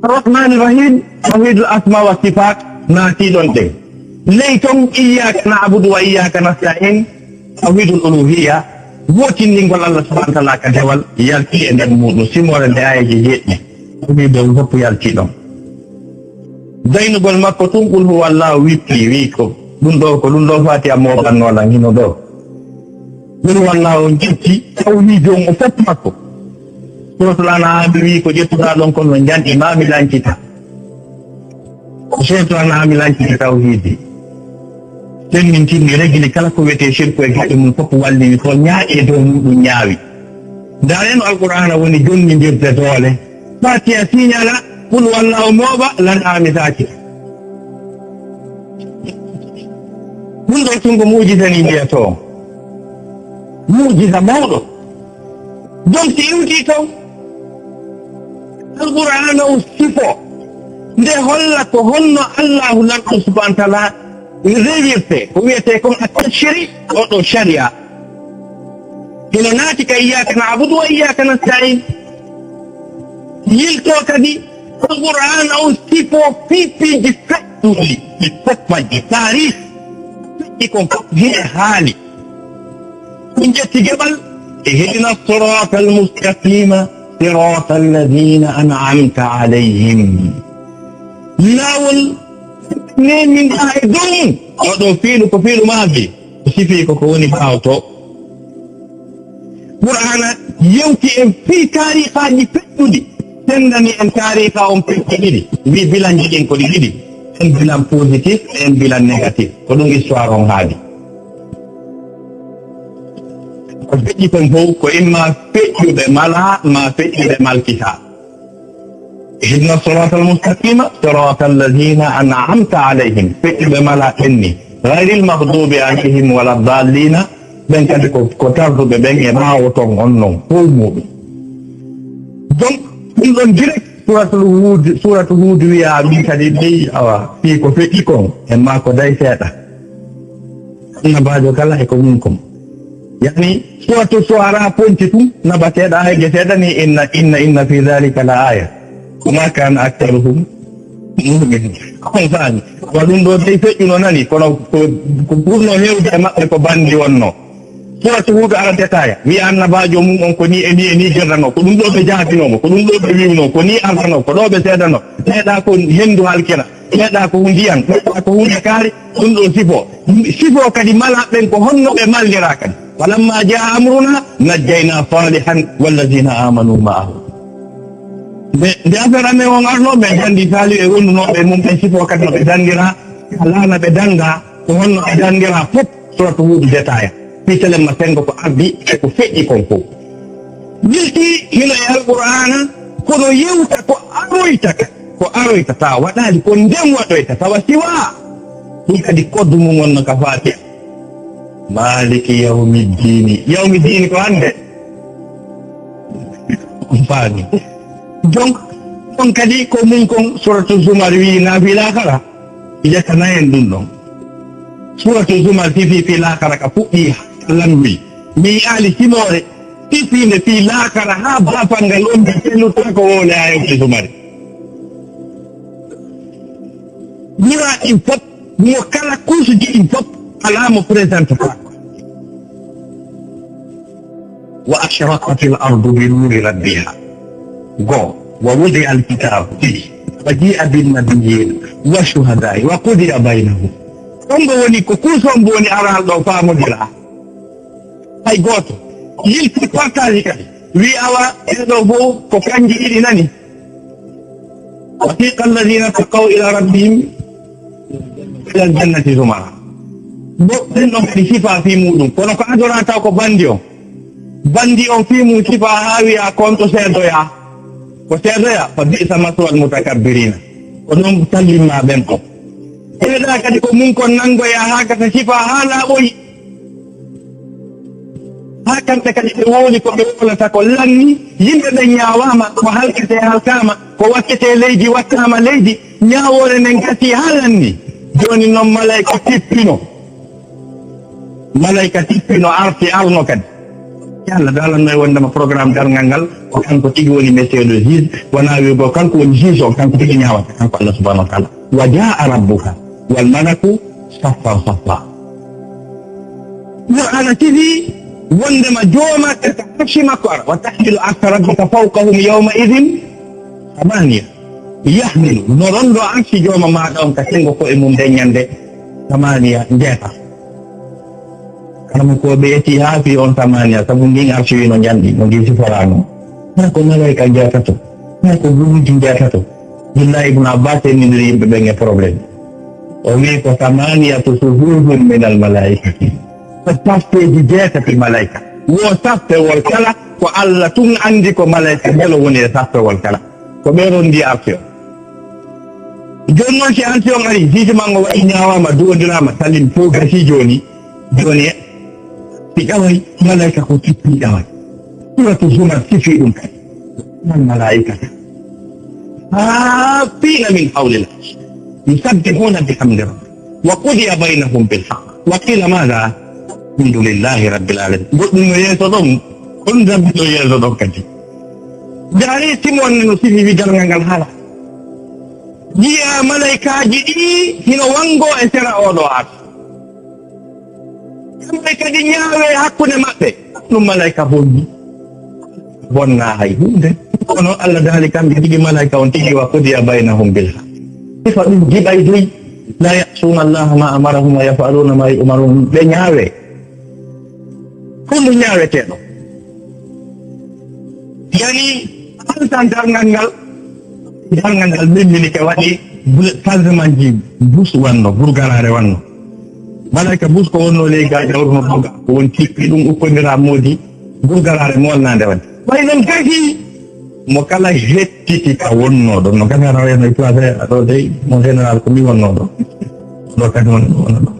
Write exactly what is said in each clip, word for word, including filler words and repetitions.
Arrahmani Rahim, tawhidul asma wa sifat, naati ɗon ɗen. Ley ton, iyyaka na'budu wa iyyaka nasta'in, tawhidul uluhiyya, wootindingol Allah subhanahu wa ta'ala ka dewal, yalti e nder muɗum, simoore nde ayeeje jeeɗiɗi. Tawhid on fof yalti ɗon. Daynugol makko tun, qul huwa Allahu wippi, wi ko ɗum ɗo, ko ɗum ɗo Fatiha mo ɓanno lan hino ɗo. Ɗum walla on ƴetti tawhiidu on o fof makko. Suratul An'am wi ko ƴettuɗaa ɗon kon no njanɗi ma mi lancita. Ko Suratul An'am lanciti tawhiidi. Semmintinmi regili kala ko wiyetee shirku e geɗe mum fof walli wi ko ñaaƴe dow muɗum ñaawi. Ndaaree no Alqur'aana woni jonnindirde doole. Fatiha siñala, qul wallahu mooɓa, lan aamisaaki. Ɗum ɗo tun ko mu'jiza ni mbiyatoo. Mu'jiza mawɗo. Donc si iwti toon, Alqur'aana o sifo. Nde holla ko honno Allahu Lanɗo subhanahu wa ta'ala rewirte. Ko wiyetee kon at-tashri, o ɗo sharia. Hino naati ka iyyaka na'budu wa iyyaka nasta'in. Yilto kadi Alqur'aana on sifo pipiiji feƴƴuɗi, ɗi fof majji taarih. Feƴƴi kon fof hiɗe haali. Ɗum ƴetti geɓal, اهدنا الصراط المستقيم صراط الذين أنعمت عليهم. Laawol neeminɗaa e dow mum. Oɗo fiilu ko fiilu maaɓe. O sifii ko ko woni ɓaawo to. Qur'aana yewti en fii taariikaaji feƴƴuɗi, senndani en taariika on peƴƴe ɗiɗi, wii bilanji ɗin ko ɗi ɗiɗi, en bilan positif e en bilan négatif. Ko ɗum histoire on haali. Ko feƴƴi kon fow ko imma feƴƴuɓe malaa, maa feƴƴuɓe malkitaa. اهدنا الصراط المستقيم صراط الذين أنعمت عليهم. Feƴƴuɓe malaa ɓen ni. غير المغضوب عليهم ولا الضالين. Ɓen kadi ko, ko tarduɓe ɓen e ɓaawo ton on non, fow muɗum. Donc, ɗum ɗon direct, Suratul Hud, Suratu Hud wiya min kadi ley, awa, fii ko feƴƴi kon, e maa ko day seeɗa. Annabaajo kala e ko mum kon. Yani, Suratu Shu'ara ponti tun, naɓa seeɗa, hay ge seeɗa ni, inna, inna, inna fi dhalika la aya. Wa ma kana aktharuhum mu'minin. On faami. Wa ɗum ɗo dey feƴƴuno nani, kono ko, ko ɓurno heewde e maɓɓe ko bandi wonno. Suratu Hud arata kaya, wiya annabaajo mum on ko ni e ni e ni gerrano. Ko ɗum ɗo ɓe jaabinoo mo, ko ɗum ɗo ɓe wiwnoo, ko ni ardanoo, ko ɗo ɓe seedanoo. Seeɗa ko hendu halkira. Seeɗa ko ndiyam, seeɗa ko hunde kaari, ɗum ɗo sifo. Sifo kadi malaa ɓen ko honno ɓe mallira kadi. Falamma jaa amruna, najjayna Salihan wallazina amanu ma'ahu. Nde, nde affaire amen on arno, ɓe dandi Salihu e wondunooɓe mum ɓen sifo kadi no ɓe dandira, alaa na ɓe danda, ko honno ɓe dandira fof, Suratu Hud détail. Fii selemma sengo ko ardi e ko feƴƴi kon fof. Yilti hino e Alqur'aana, kono yewta ko aroyta ka, ko aroyta tawa waɗaali, ko nden waɗoyta tawa siwaa. Ɗum kadi koddu mum wonno ka Faatiha. Maaliki yawmi ddiini. Yawmi ddiini ko hannde. On faami. Donc, on kadi ko mum kon Suratu Zumar wi na fi laakara. Ƴettana en ɗum ɗon. Suratu Zumar sifi fi laakara ka fuɗɗi lanwi. Mi yi'aali simoore sifiinde fi laakara haa baafal ngal on mbi sellutaako wowle haa hewti Zumari. Mura ɗin fof, mo kala kuusuji ɗin fof, alaa mo présente faako. Wa ashraqatil ardu bi nuri rabbiha. Go, wa wudi al kitabu. Ɗiɗi. Wa ji'a bin nabiyyin wa shuhada'i wa qudiya baynahum. On mbo woni ko kuuso on mbo woni aral ɗo faamodira. Hay gooto. Yilti partage kadi. Wi awa, ɓeɗo fof ko kanji ɗiɗi nani. Wasiqa alladhina taqaw ila rabbihim ila aljannati zumara. Bo ɓen ɗon kadi sifa fii muɗum. Kono ko adora taw ko bandi on. Bandi on fii mum sifa haa wiya kon to seedoya. Ko seedoya, fa bi'sa maswal mutakabbirina. Ko ɗon tallimma ɓen kon. Seeɗa kadi ko mum kon nangoya haa gasa sifa haa laaɓoyi. Haa kamɓe kadi ɓe wowli ko ɓe wowlata ko lanni, yimɓe ɓen ñaawaama, ko halketee halkaama, ko wattete leydi wattaama leydi, ñaawoore nden gasii haa lanni. Jooni non malayka tippino. Malayka tippino arti arno kadi. Yalla daalanno e wondema programme darngal ngal, ko kanko tigi woni monsieur le juge, wona wi'go kanko woni juge o, kanko tigi ñaawata, kanko Allah subhanahu wa ta'ala. Wa jaa rabbuka wal malaku saffan saffa. Qur'ana sifi wondema jooma kata arshi makko ara, wa tahmilu arsha rabbika fawqahum yawma idhin samaniya. Yahmilu, no rondo arshi jooma maɗa on ka sengo ko e mum nden ñande samaniya njeeta. Kala mo ko ɓe eti haa fii on samaniya, sabu ngin arshi wi no njandi, no ngin siforaano. Haa ko malaika njeetato, haa ko guluuji njeetato. Billahi Ibn Abbas en nindiri yimɓe ɓen e problème. O wi ko samaniyatu suhufin min al malaikati. Ko safteeji jeetati malaika. Wo saftewol kala, ko Allah tun andi ko malaika mbelo woni e saftewol kala. Ko ɓe rondi arshi o. Jooni noon, si arshi on ari, jugement o waɗi, ñaawaama, duwondiraama, salim, fof gasii jooni. Jooni, si ƴaway, malaika ko kippi ƴaway. Suratu Zumar sifi ɗum kadi. Wal malaikata. Haafina min hawlil arsh. Yusabbihuna bihamdi rabbihim. Wa qudiya baynahum bil haqq. Wa qila madha? Alhamdulillahi rabbil alamin. Goɗɗum no yeeso ɗon. On zambi no yeeso ɗon kadi. Ndaari Simon no sifi wi darngal ngal hala. Jiya malaikaaji ɗi hino wango e sera oɗo arsh. Kamɓe kadi ñaawe hakkunde maɓɓe. Ɗum malaika bonni. Bonna hay huunde. Kono Allah daali kamɓe tigi malaika on tigi wa qudiya baynahum bil haqq. Sifa ɗum jiɓay doy. La ya'suna Allaha ma amarahum wa yaf'aluna ma yu'marun. Ɓe ñaawe. Ko ndu ñaaweteeɗo. Yani, haltan darngal ngal, darngal ngal memmini ke waɗi bul-, changement ji, bus wanno, gurgaraare wanno. Malaika bus ko wonno ley ga jawruno ɗo ga, ko won tippi ɗum ukkondiraa moodi, gurgaraare molnaande waɗi. Way noon gasi, mo kala hettiti ka wonno ɗon, no gasi hara wayno e place aɗo dey, mon général ko mi wonno ɗo. Ɗo kadi won, wonno ɗo.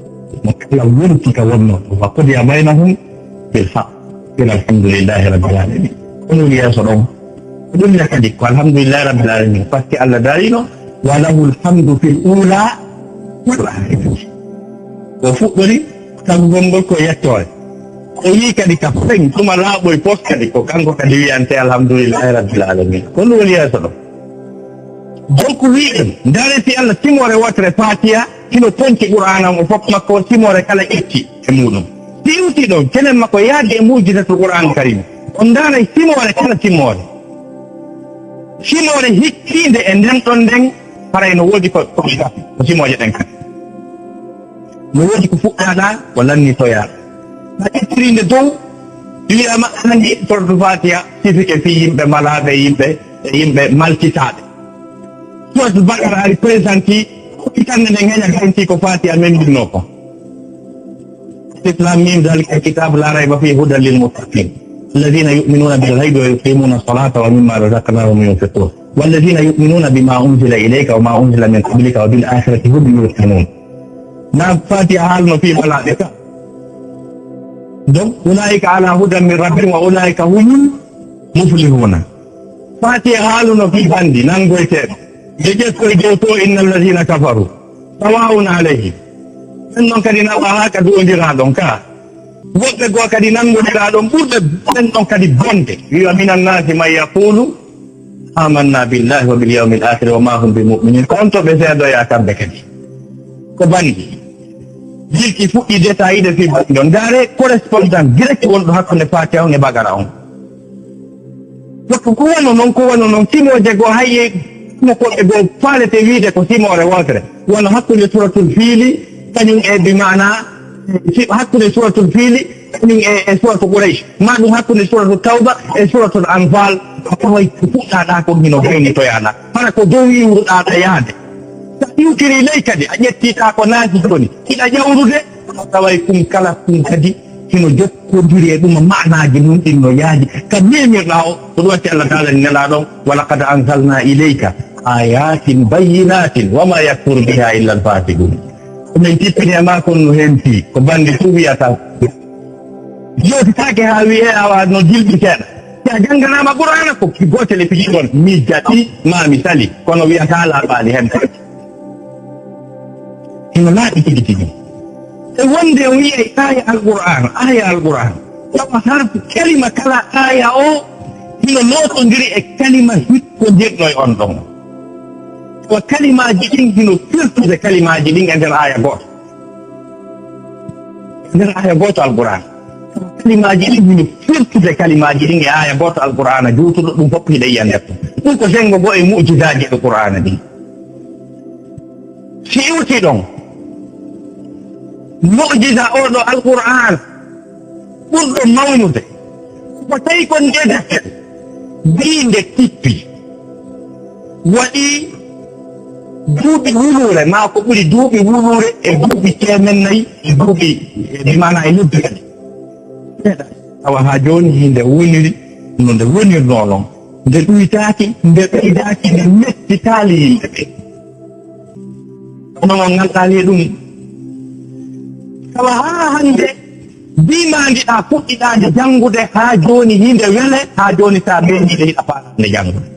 Mo kala wonti ka wonno ɗo. Wa qudiya baynahum bil haqq. Ila alhamdulillahi rabbil alamin. Ko ɗum yeeso ɗon. Ko ɗum ne kadi ko alhamdulillahi rabbil alamin. Parce que Allah darino, wa lahul hamdu fil ula wal akhirah. O fuɗɗori tagugol ngol ko yettoore. O yii kadi ka fen tuma laaɓoy pos kadi ko kanko kadi wiyante alhamdulillahi rabbil alamin. Ko ɗum woni yeeso ɗon. Donc wi'en, ndaare si Allah simoore wootere Fatiha, hino tonti Qur'aana on fof makko, simoore kala ƴetti e muɗum. Si iwti ɗon, kenen makko yaade e mu'jizatul Qur'aan Karim. On ndaaray simoore kala simoore. Simoore hikkiinde e nden ɗon nden, haray no woodi ko, ko, ko simooje ɗen kadi. No woodi ko fuɗɗaaɗaa, ko lannitoyaaɗo. Sa ƴettiri nde dow, wi'ama anndi Suratul Fatiha sifike fii yimɓe malaaɓe, yimɓe, e yimɓe malkitaaɓe. Suratul Baqara ari présenti, hokki kannde nde ŋeña gaynti ko Fatiha membinnoo ko. Alif Lam Mim, ذلك الكتاب لا ريب فيه هدى للمتقين الذين يؤمنون بالغيب ويقيمون الصلاة ومما رزقناهم ينفقون. والذين يؤمنون بما أنزل إليك وما أنزل من قبلك وبالآخرة هم يوقنون. Na Fatiha haalno fii malaaɓe ka. Donc, أولئك على هدى من ربهم وأولئك هم المفلحون. Fatiha haaluno fii bandi nanngoyteeɗo. Ɓe ƴettoy dow to, إن الذين كفروا سواء عليهم. Ɓen non kadi naɓaaka duwondiraa ɗon ka. Woɓɓe goo kadi nanngondiraa ɗon ɓurɓe ɓen ɗon kadi bonde. Wi'a, من الناس من يقول آمنا بالله وباليوم الآخر وما هم بمؤمنين. Ko on to ɓe seedoyaa kamɓe kadi. Ko bandi. Jilki fuɗɗi détaillé fii bandi on. Ndaare correspondant direct wonɗo hakkunde Fatiha on e Baqara on. Ko, ko wano non, ko wano non, simooje goo, hay e simokoɓe goo faalete wiide ko simoore wootere. Wano hakkunde Suratul Fiili, kañum e bi maana, si, hakkunde Suratul Fiili, kañum e, e Suratu Quraysh. Ma ɗum hakkunde Suratu Tawba e Suratul Anfal. A taway ko fuɗɗaaɗaa kon hino gaynitoyaaɗaa. Hara ko dow iwruɗaa ɗa yaade. Sa iwtiri ley kadi, a ƴettii ɗa ko naati jooni, hiɗa ƴawrude, a taway kun kala kun kadi hino jokkondiri e ɗum, maanaaji mum ɗin no yaadi. Ka memirɗaa o, ko ɗum watti Allah Taala nelaaɗo on, ولقد أنزلنا إليك آيات بينات وما يكفر بها إلا الفاسقون. Ko min tippini e maa kon no henti, ko bandi tun wiyata. Yewtitaake haa wi'ee awa no jilɓi seeɗa. Si a jannganaama Qur'aana ko ki gootel e fiji ɗon, mi jaɓi maa mi sali, kono wi'ataa laaɓaali hen kadi. Hino laaɓi tigi tigi. E wonde o wi'ay aaya Alqur'aana, aaya Alqur'aana. Tawa harfu kalima kala aaya o hino lootondiri e kalima hikkondirɗo e on ɗon. Tawa kalimaaji ɗin hino firtude kalimaaji ɗin e nder aaya gooto. E nder aaya gooto Alqur'aana. Tawa kalimaaji ɗin hino firtude kalimaaji ɗin e aaya gooto Alqur'aana juutuɗo, ɗum fof hiɗa yiya nder ton. Ɗum ko senngo goo e mu'jizaaji Alqur'aana ɗin. Si iwti ɗon, mu'jiza oo ɗoo Alqur'aana ɓurɗo mawnude, ko tawi ko nde deftere, bii nde tippi, waɗi duuɓi wuluure, maa ko ɓuri duuɓi wuluure e duuɓi teemen nayi, e duuɓi, e, bi maanaa e lebbi kadi. Seeɗa. Tawa haa jooni hinde woniri no nde wonirnoo non. Nde ɗuytaaki, nde ɓeydaaki, nde mettitaali yimɓe ɓe. Kono on ngalɗaali e ɗum. Tawa haa hannde, bi maa ngiɗa fuɗɗiɗaade janngude, haa jooni hinde wele, haa jooni sa ɓeydiiɗo hiɗa faalaa nde janngude.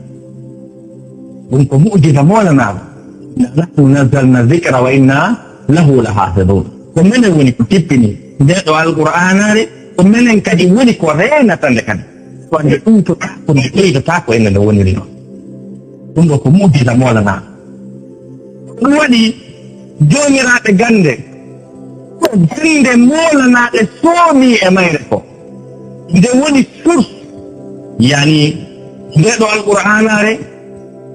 Ɗum ko mu'jiza moolanaaɗo. Inna nahnu nazzalna dhikra wa inna lahu lahafidun. Ko menen woni ko tippini ndee ɗoo Alqur'aanaare, ko menen kadi woni ko reenata nde kadi. Ko nde ɗuytotaako, nde ɓeydotaako e nde nde woniri non. Ɗum ɗoo ko mu'jiza moolanaaɗo. Ɗum waɗi joomiraaɓe gannde, ko gannde moolanaaɓe soomii e mayre ko. Nde woni source, yani, ndee ɗoo Alqur'aanaare,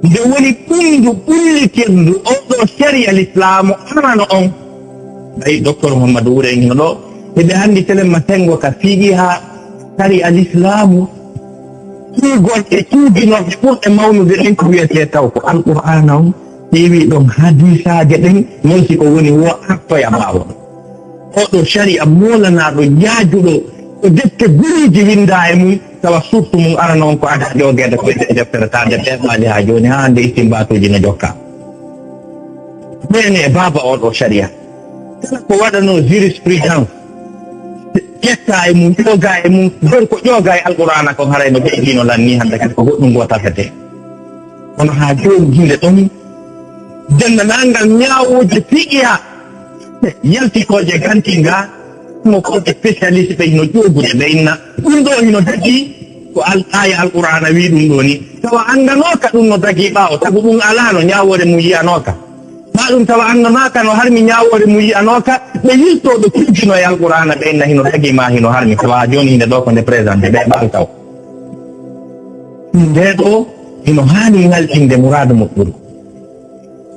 nde woni ɓunndu ɓullitirndu oo ɗoo sariya lislaamu arano on. Ɓay Docteur Mouhamadou Wure en hino ɗoo, hiɓe anndi telen ma senngo ka fiqhi haa sariya lislaamu, cuugorɗe, cuuginorɗe ɓurɗe mawnude ɗen ko wiyetee taw ko Alqur'aana on, ƴeewi ɗon hadiisaaje ɗen, non si ko woni woo artoya ɓaawo. Oo ɗoo sariya moolanaaɗo yaajuɗo, ko defte guriiji winndaa e mum, tawa surtu mum arano on ko ada joogeede ko e deftere taa nde ɓeeɓaali haa jooni, haa hannde istinbaatuuji no jokkaa. Ɓeene e baaba oo ɗoo sariya. Kala ko waɗanoo jurisprudence, ƴettaa e mum, ƴoogaa e mum, nder ko ƴoogaa e Alqur'aana kon, haray no ɓeydii no lannii hannde kadi ko goɗɗum ngoo tafetee. Kono haa jooni hinde ɗon, denndaangal ñaawooje fiqiha yaltitooje ganti nga, mo ko ɓe spécialiste ɓe hino ƴoogude ɓe inna. Ɗum ɗoo hino dagii ko al-, aaya Alqur'aana wii ɗum ɗoo ni. Tawa anndanooka ɗum no dagii ɓaawo, sabu ɗum alaano ñaawoore mum yiyanooka. Maa ɗum tawa anndanaaka no harmi ñaawoore mum yiyanooka, ɓe yiltoo ɓe kujjino e Alqur'aana ɓe inna hino dagii maa hino harmi. Tawa jooni hinde ɗoo ko nde présenté ɓe ɓaal taw. Ndee ɗoo hino haani ŋalɗinde muraadu moƴƴuru.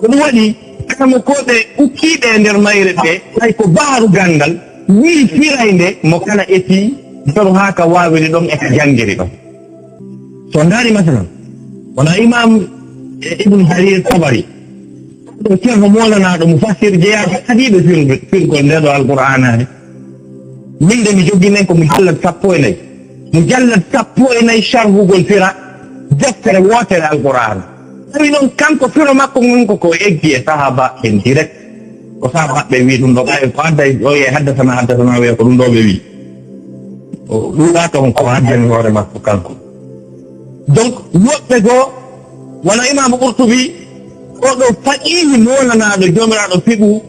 Ko ɗum waɗi, karamokooɓe ukkiiɓe e nder mayre ɓe, hay ko baaru ganndal, wii firaynde mo kala eti, doro haa ka waawiri ɗon e ka janngiri ɗon. So ndaari, masalan, wona Imaam, e, Ibn Jarir Tabari, ɗo Ceerno Moolanaaɗo mufassir jeyaaɓe adiiɓe firgol, firgol ndee ɗoo Alqur'aanaare. Min de mi jogii nen ko mujallad sappo e nayi. Mujallad sappo e nayi sharhugol fira deftere wootere Alqur'aana. Tawi noon kanko firo makko ngon ko, ko eggi e sahaaba en direct. Ko sahaaba ɓe wii ɗum ɗo, ɓay ko adda o wiye haddasana, haddasana wiye ko ɗum ɗo ɓe wii. O ɗuuɗa toon ko haddani hoore makko kanko. Donc, woɓɓe goo, wano Imaamu Qurtubi, oɗo faqiihi moolanaaɗo joomiraaɗo fiqhu,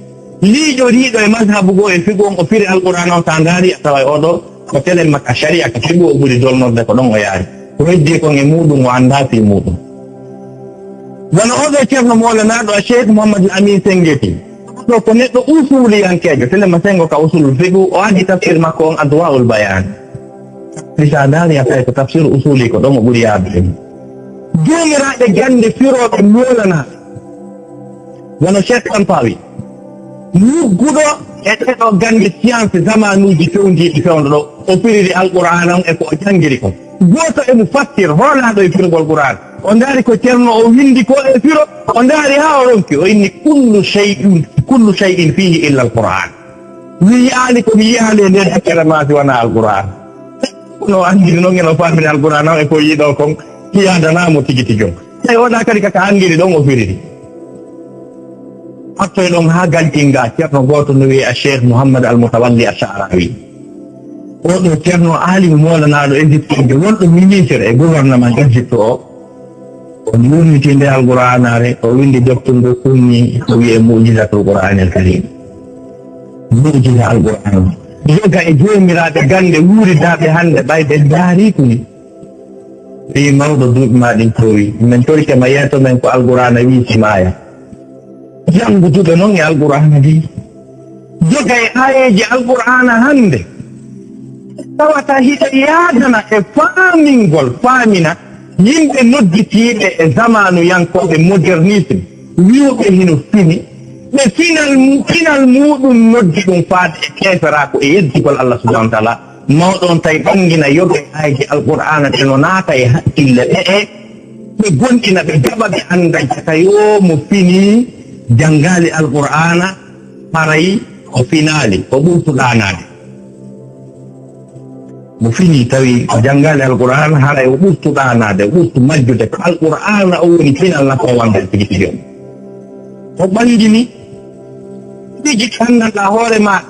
liiƴoriiɗo e mazhabu goo e fiqhu on, o firi Alqur'aana on, sa ndaari, a taway oɗo ko telen makka shari'a ka fiqhu o ɓuri dolnorde ko ɗon o yaari. Ko heddii kon e muuɗum, o anndaa fii muuɗum. Wano oɗo Ceerno moolanaaɗo a Cheikh Mouhamadou Amine Sengeti, oɗo ko neɗɗo usuliyankeejo, telen ma sengo ka usulul fiqhu, o addi tafsir makko on Adwa'ul Bayaan. Tafsir sa ndaari a taway ko tafsir usuli ko ɗon o ɓuri yaadude. Joomiraaɓe gannde firooɓe moolanaaɓe, wano Cheikh Tantawi, lugguɗo e ɗee ɗoo gannde science zamanuuji fewndiiɗi fewndo ɗo, o firiri Alqur'aana on e ko o janngiri kon. Gooto e mufassir hoolaaɗo e firgol Qur'aana, o ndaari ko Ceerno o winndi ko e firo, o ndaari haa o ronki, o inni, "Kullu shay'in, kullu shay'in fihi illa al-Qur'an." Mi yi'aali ko mi yi'aali e nder deftere maa si wanaa Alqur'aana. Kono o anndiri noon en o faamiri Alqur'aana o e ko yiɗo kon, ki yaadanaa mo tigi tigi on. Tawi oɗa kadi kaka anndiri ɗon o firiri. Artoy ɗon haa galtinga Ceerno gooto no wi'ee a Cheikh Mouhammad Al Mutawalli Ash-Sha'rawi. Oɗo Ceerno aalimu moolanaaɗo Égypte, wonɗo ministre e gouvernement Égypte o. O yurmiti nde Alqur'aanaare, o winndi deftere nde kunni, o wi'ee Mu'jizatul Qur'aanil Kariim. Mu'jiza Alqur'aana. Yoga e joomiraaɓe gannde wuuridaaɓe hannde, ɓay ɓe ndaari ko ni. Ɓii mawɗo, duuɓi ma ɗin toowi. Min torike ma, yeeso men ko Alqur'aana wii si maaya. Jannguduɓe non e Alqur'aana ndi. Yoga e aayeeji Alqur'aana hannde. Tawata hiɗa yaadana e faamingol, faamina yimɓe nodditiiɓe e zamaanu yankooɓe modernisme, wi'uɓe hino fini, ɓe final, final muuɗum noddi ɗum faade e keeferaaku e yeddugol Allah subhanahu wa ta'ala. Mawɗo on tawi ɓangina yoga e aayeeji Alqur'aana ɗe no naata e hakkille ɓe'e, ɓe gonɗina, ɓe jaɓa, ɓe annda jaka yo mo fini janngaali Alqur'aana, haray o finaali, o ɓurtu ɗaanaade. Mo fini tawi o janngaali Alqur'aana, haray o ɓurtu ɗaanaade, o ɓurtu majjude. Ko Alqur'aana o woni pinal nafoowo ngal tigi tigi on. O ɓangini piiji ɗi anndanɗaa hoore maaɗa.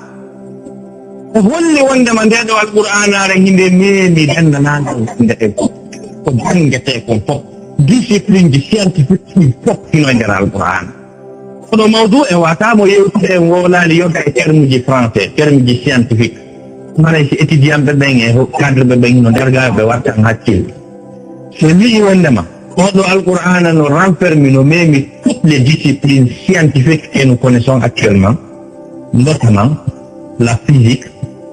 O holli wonndema ndee ɗoo Alqur'aanaare hinde meemi denndaangal wonde e ko janngetee kon fof. Discipline ji scientifique ɗi fof hino e nder Alqur'aana. Kono mawdu e wata mo yewtude en wowlaali yoga e termuji français, termuji scientifique. Mara si étudiant ɓe ɓen e ho-, cadre ɓe ɓen no dargaaɓe ɓe wattan hakkille. So wi'i wonndema, oɗo Alqur'aana no renfermi, no meemi toutes les disciplines scientifiques que nous connaissons actuellement, notamment la physique,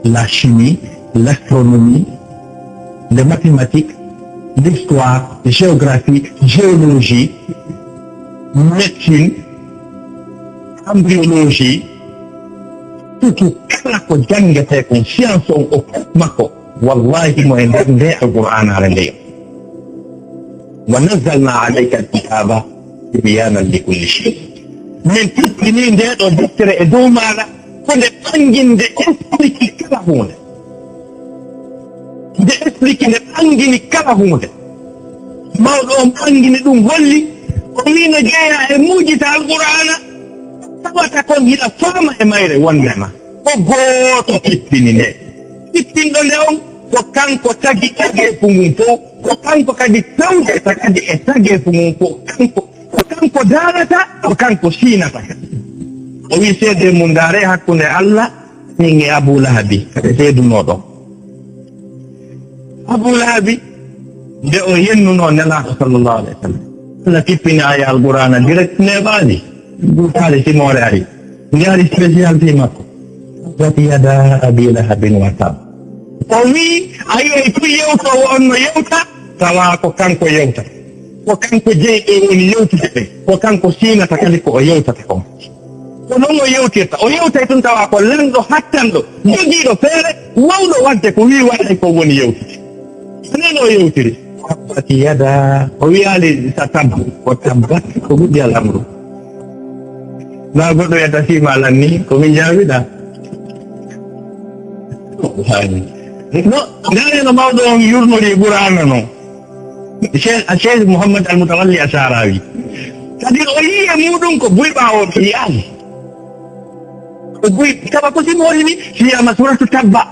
la chimie, l'astronomie, les mathématiques, l'histoire, géographie, géologie, médecine, embryologie, surtout kala ko janngetee kon science on o makko, wallahi mo e nder nde Alqur'aanaare nde. Wa nazzalna alayka alkitaba tibyanan li kulli shay. Min tippini nde ɗo deftere e dow maaɗa ko nde ɓanginde, explique kala huunde. Nde explique, nde ɓangini kala huunde. Mawɗo on ɓangini ɗum, holli o wi no jeeya e muujiza Alqur'aana, tawata kon hiɗa faama e mayre wondema ko gooto tippini nde. Tippinɗo nde on ko kanko tagi tageefu ngun fow, ko kanko kadi tawdata kadi e tageefu ngun fow, kanko, ko kanko daarata, ko kanko siinata. O wi seede mum ndaare hakkunde Allah min e Abu Lahabi, seedunooɗo. Abu Lahabi, nde o yennunoo Nelaaɗo sallallahu alayhi wa sallam, Allah tippini aaya Alqur'aana direct neeɓaani, ɓurtaali simoore ari. Nde ari spécialité makko. Tabbat yada Abi Lahabin wa tab. O wii, a yi'ay tun yewtoowo on no yewta, tawa ko kanko yewta. Ko kanko jeyi ɓe woni yewtude ɓe. Ko kanko siinata kadi ko o yewtata kon. Ko non o yewtirta. O yewtay tun tawa ko lanɗo hattanɗo, jogiiɗo feere, wawɗo waɗde ko wii waɗay ko woni yewtude. Ko non o yewtiri. Tabbat yada, o wiyaali sa tabbu, ko tabbat, ko ɓuddi al amru. Na goɗɗo wiyata si malan ni, ko min jaabiɗa. No, ndaare no mawɗo on yurnori Qur'aana non. Cheikh, Cheikh Mouhammad Al Mutawalli Asharawi. C'est-à-dire, o yii e muɗum ko buy ɓaawo o yiyaali. Ko buy, kaba ko si morini, si yama suratu Tabba.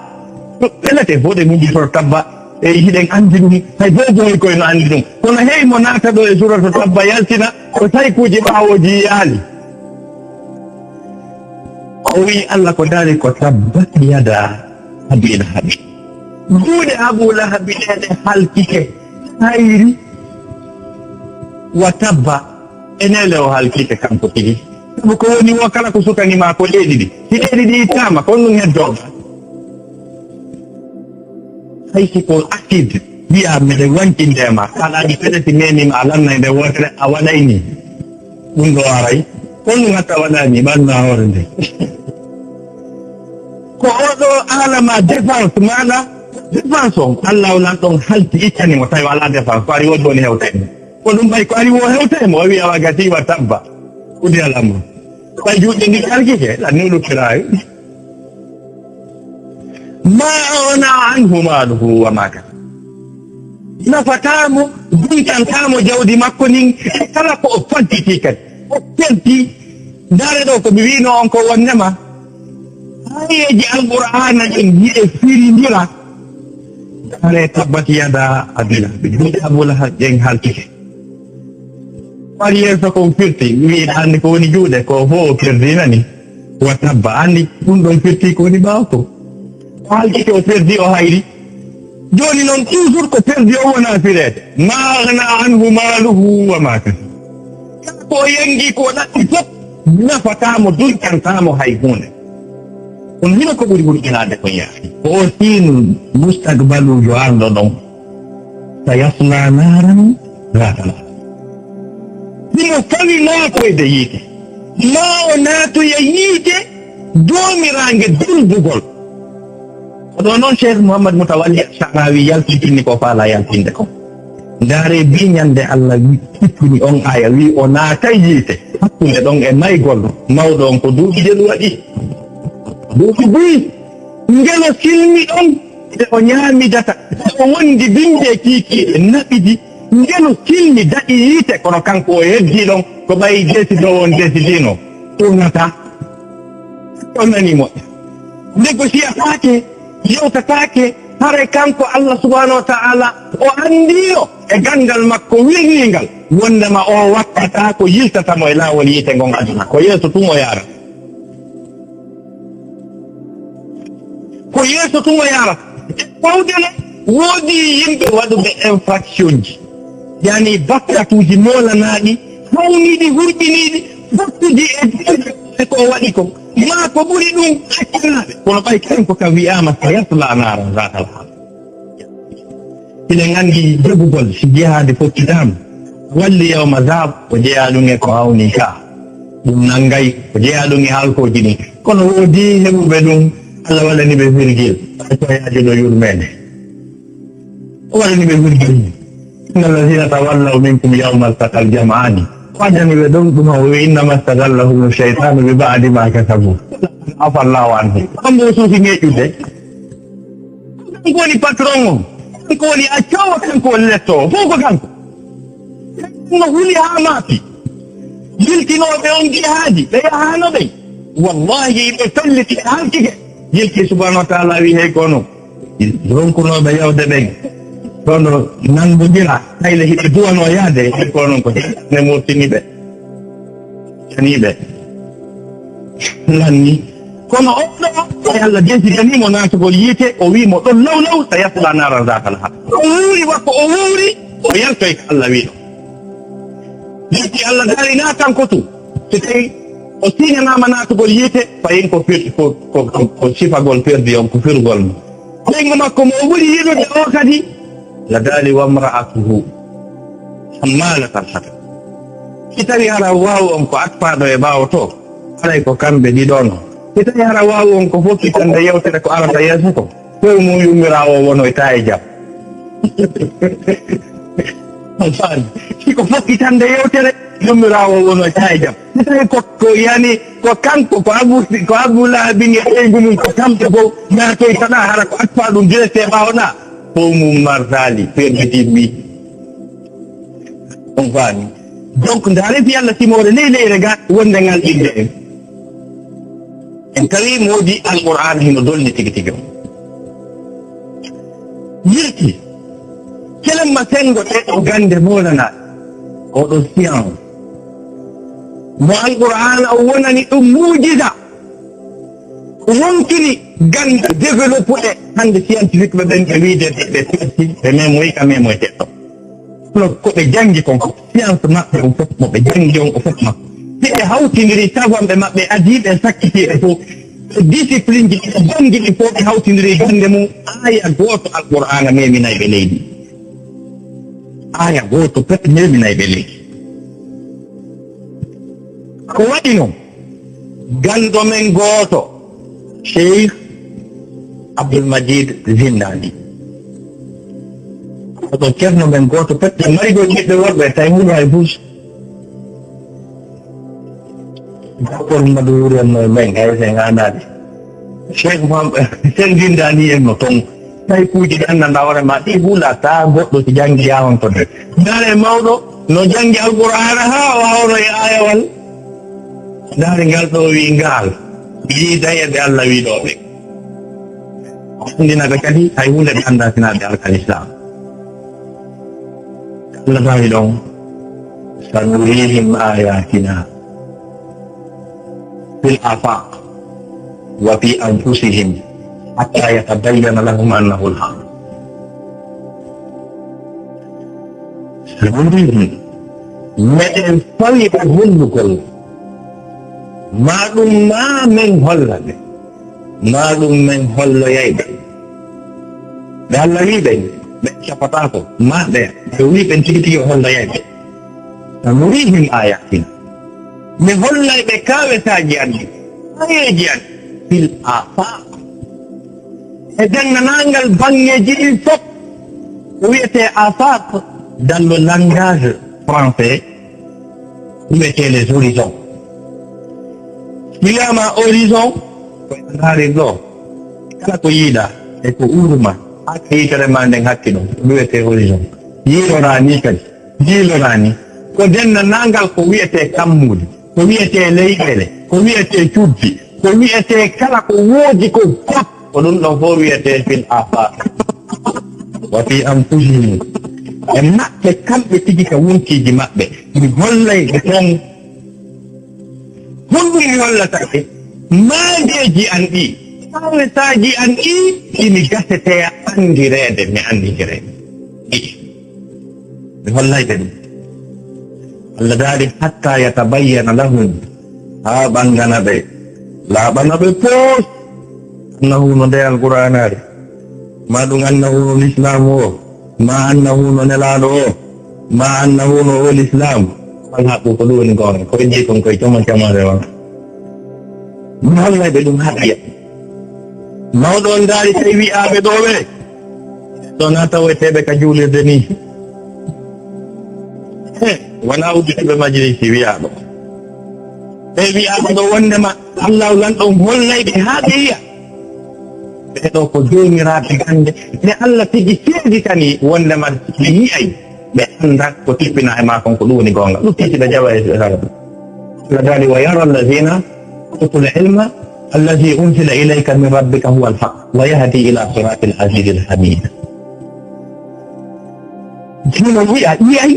Pelete, hoɗe mum suratu Tabba. E hiɗen andi ɗum, hay boy boy koy no andi ɗum. Kono hey mo naata ɗo e suratu Tabba yaltina, ko saykuuji ɓaawooji yiyaali. O wi'i Allah ko daari ko tabbat yada Abi Lahabi. Juuɗe Abu Lahabi ɗe, ɗe halkike. Hayri wa tabba, e nele o halkike kanko tigi. Sabu ko woni wo kala ko sukani ma ko ɗe ɗiɗi. Si ɗe ɗiɗi ittaama, ko ɗum heddooma. Hay si ko acide wiya miɗen wancinde e ma, kaɗa ɗi peleti memi ma a lannay nde wootere a waɗay ni. Ɗum ɗo aray. Ko ɗum hatta waɗani ɓanna hoore nde. Ko oɗo alama défense maɗa, défense on, Allah o lan ɗon halti ittani mo tawi wala défense, ko ari wodde woni hewtay mo. Ko ɗum ɓay ko ari wo hewtay mo, o wiya wa gati wa tabba. Kudi alamru. Ɓay juuɗe ndi kalkike, la nulu kirawi. Ma aghna anhu maluhu wa ma kasab. Nafataamo, duntantamo jawdi makko ndin, e kala ko o fantiti kadi. O pelti. Ndaare ɗo ko mi wiino on ko wonnema. Aayeeji Alqur'aana ɗin hiɗe firindira. Ndaare tabbat yada Abi Lahab. Juuɗe Abu Lahab ɗen halkike. Ko ari yeeso kon firti, mi wi'i ɗa anndi ko woni juuɗe, ko fof o firti nani. Wa tabba, anndi ɗum ɗon firti ko woni ɓaawo ko. O halkike, o perdi, o hayri. Jooni noon, toujours ko perdi o wona fireede. Ma aghna anhu maluhu wa ma kasab. Kala ko o yangi, ko o ɗaɓɓi fof, nafataa mo, durƴantaa mo hay huunde. Kono hino ko ɓuri hurƴinaade kon, yaa akhi, ko o siin mustaqbaluujo arɗo ɗon. Sayasla naran zata lahab. Himo fawi naatoyde yiite. Ma o naatoya yiite joomiraange durbugol. Ko ɗo noon Cheikh Mouhammad Moutawalli Sha'rawi yaltintini ko faala yaltinde ko. Ndaare bi ñande Allah wi-, tippini on aya, wi o naatay yiite. Hakkunde ɗon e maygol mawɗo on ko duuɓi jelu waɗi. Duuɓi buy. Ngelo silmi ɗon, nde o ñaamidata, nde o wondi bimbi e kiikiiɗe naɓidi, ngelo silmi daɗi yiite, kono kanko o heddii ɗon, ko ɓay desidoowo on desidino, tunata. O nani moƴƴa. Negosiyataake, yewtataake, haray kanko Allah subhanahu wa ta'ala, o anndino e ganndal makko wirningal, wondema o wattata ko yiltata mo e laawol yiite ngon aduna, ko yeeso tun o yaara. Ko yeeso tun o yaarata. E fawde no woodi yimɓe waɗuɓe infractionji, yani bakkatuuji moolanaaɗi, hawniiɗi, hurɓiniiɗi, fottude e, e ko o waɗi ko. Maa ko ɓuri ɗum accanaɓe. Kono ɓay kanko kam wi'aama sayasla naaran zata lahab. Hiɗen anndi jogugol, si jihaade fokkitaama, walli yawma zahab, ko jeyaa ɗum e ko hawni ka. Ɗum nanngay, ko jeyaa ɗum e halkooji ɗin. Kono woodi heɓuɓe ɗum, Allah waɗani ɓe virgule. Ɓay ko yaajuɗo yurmeende. O waɗani ɓe virgule. Inna allazina tawallaw minkum yawmal taqal jam'ani. O waɗani ɓe ɗum, ɗum o wi'i, innama stazallahum shaytanu bi ba'di ma kasabu. Afa Allahu anhu. Kamɓe o suufi ŋeƴƴude. Kanko woni patron on. Kanko woni accoowo, kanko woni lettoowo. Fof ko kanko. No huli haa maapi. Yiltinooɓe on jihaadi, ɓe yahaano ɓen. Wallahi, ɓe felliti, ɓe halkike. Yilti subhanahu wa ta'ala wi, hey, kono ronkunooɓe yawde ɓen. Kono nanndondira, hayle hiɓe duwanoo yaade, hey, kono ko ne murtini ɓe. Caniiɓe. Lanni. Kono on ɗo, e Allah desidanii mo naatugol yiite, o wii mo ɗon law law, sayasla naaran zaata lahab. O wuuri, wakko o wuuri, o yaltoy ko Allah wii ɗo. Yalti Allah daali naa kanko tun. So tawi o siñanaama naatugol yiite, fayin ko fir-, ko, ko, ko, ko sifagol perdi on, ko firugol mo. Ɓeyngu makko mo o ɓuri yiɗude o kadi, la daali wamra'atuhu hammalatal hatab. Si tawi hara waaw on ko atpaaɗo e ɓaawo to, haray ko kamɓe ɗiɗo no. Si tawi hara waaw on ko fokkitande yewtere ko arata yeeso ko, fow mum yummiraawo wono e taa e jam. On faami? Si ko fokkitande yewtere, yummiraawo wono e taa e jam. Si tawi ko, ko yani, ko kanko, ko Abu, ko Abu Lahabin e ɓeyngu mum, ko kamɓe fow naatoytaɗaa, hara ko atpaa ɗum direct e ɓaawo ɗaa, fow mum martaali, perdi timmi. On faami? Donc, ndaare fi Allah simoore ley leyre ga wonde ngal ɓiɓɓe en. En tawi moodi Alqur'aana hino dolni tigi tigi on. Yirti, kelemma senngo ɗee ɗoo gannde moolanaaɗe, oo ɗoo science. Mo Alqur'aana o wonani ɗum muujiza. Wonkini gannde développé hannde scientifique ɓe ɓen ɓe wiide ɓe, ɓe perti, ɓe memoyi ka memoyteɗo. Kono ko ɓe janngi kon fof, science maɓɓe on fof, mo ɓe janngi on, o fof makko. Si ɓe hawtindiri savant ɓe maɓɓe, adiiɓe e sakkitiiɓe fof, e discipline ji ɗi ɓe janngi ɗi fof, ɓe hawtindiri gannde mum, aaya gooto Alqur'aana meminay ɓe leydi. Aaya gooto pet meminay ɓe leydi. Ko waɗi noon? Ganndo men gooto, Cheikh Abdoul Majid Zindani. Ko ceerno men gooto pet, en mari ɗo ɓiɓɓe worɓe, tawi huɗo hay bus. Docteur Mamadou Wuri en no men, hay sen anani. Cheikh Mouham-, Cheikh Zindani en no toon. Tawi kuuji ɗi anndanɗaa hoore ma, ɗi hulata goɗɗo si janngi yawon ko de. Ndaare mawɗo no janngi Alqur'aana haa o hawra e aayawal. Ndaare ngal ɗo wi ngaal. Yii daye ɓe Allah wi ɗo ɓe. Anndina ɓe kadi hay huunde ɓe anndaa sinaa ɓe alkal Islam. Allah tawi ɗon, sanurihim ayatina fil afaq wa fi anfusihim. حتى يتبين لهم أنه الحق. Sabu ɗum, meɗen fawi ɓe hollugol, ma ɗum ma men holla ɓe, ma ɗum men holloyay ɓe. Ɓe Allah wi ɓe, ɓe capataako, ma ɓe, ɓe wi ɓen tigi tigi o holloyay ɓe. سنريهم آياتنا. Mi hollay ɓe kaawetaaji an ɗi, aayeeji an, في الآفاق. E denndaangal baŋŋeeji ɗin fof, ko wiyetee afaq, dans le langage français, ko wiyetee les horizons. So wiyaama horizon, ko a ndaari ɗo, kala ko yiiɗaa e ko uuruma, haa ka yitere maa nden hatti ɗon, ko wiyetee horizon. Yiiloraa nii kadi. Jiiloraani ko denndaangal ko wiyetee kammuuli, ko wiyetee leyɗeele, ko wiyetee cuddi, ko wiyetee kala ko woodi ko fof, ko ɗum ɗon fof wiyetee في الآفاق. وفي أنفسهم. E maɓɓe kamɓe tigi ka wonkiiji maɓɓe, mi hollay ɓe ton. Honɗum mi hollata ɓe? Maajeeji an ɗi, kaawetaaji an ɗi, ɗi mi gasetee anndireede, mi annditiree ɗi. Mi hollay ɓe ɗum. Allah daali, حتى يتبين لهم, haa ɓanngana ɓe, laaɓana ɓe poos, أنه, no nde Alqur'aanaare, ma ɗum أنه no Lislaamu o, ma أنه no Nelaaɗo o, ma أنه no o Lislaamu, الحق, ko ɗum woni goonga, ko heddi kon koye coma camaare on. Mi hollay ɓe ɗum haqiiqa. Mawɗo on daari tawi wi'aaɓe ɗo ɓe, ɗo na taweteeɓe ka juulirde ni. He, wonaa udditiiɓe majlisi wi'aaɗo. Ɓe wi'aaɓe ɗo wondema Allahu lanɗo on hollay ɓe haa ɓe yi'a. Ɓee ɗo ko joomiraaɓe gannde, nde Allah tigi seeditani wondema ɓe yi'ay, ɓe annda ko tippinaa e maa kon ko ɗum woni goonga. Ɗum tigi ɓe jawa e sala. Allah daali, ويرى الذين أوتوا العلم الذي أنزل إليك من ربك هو الحق ويهدي إلى صراط العزيز الحميد. Hino wi'a, yi'ay,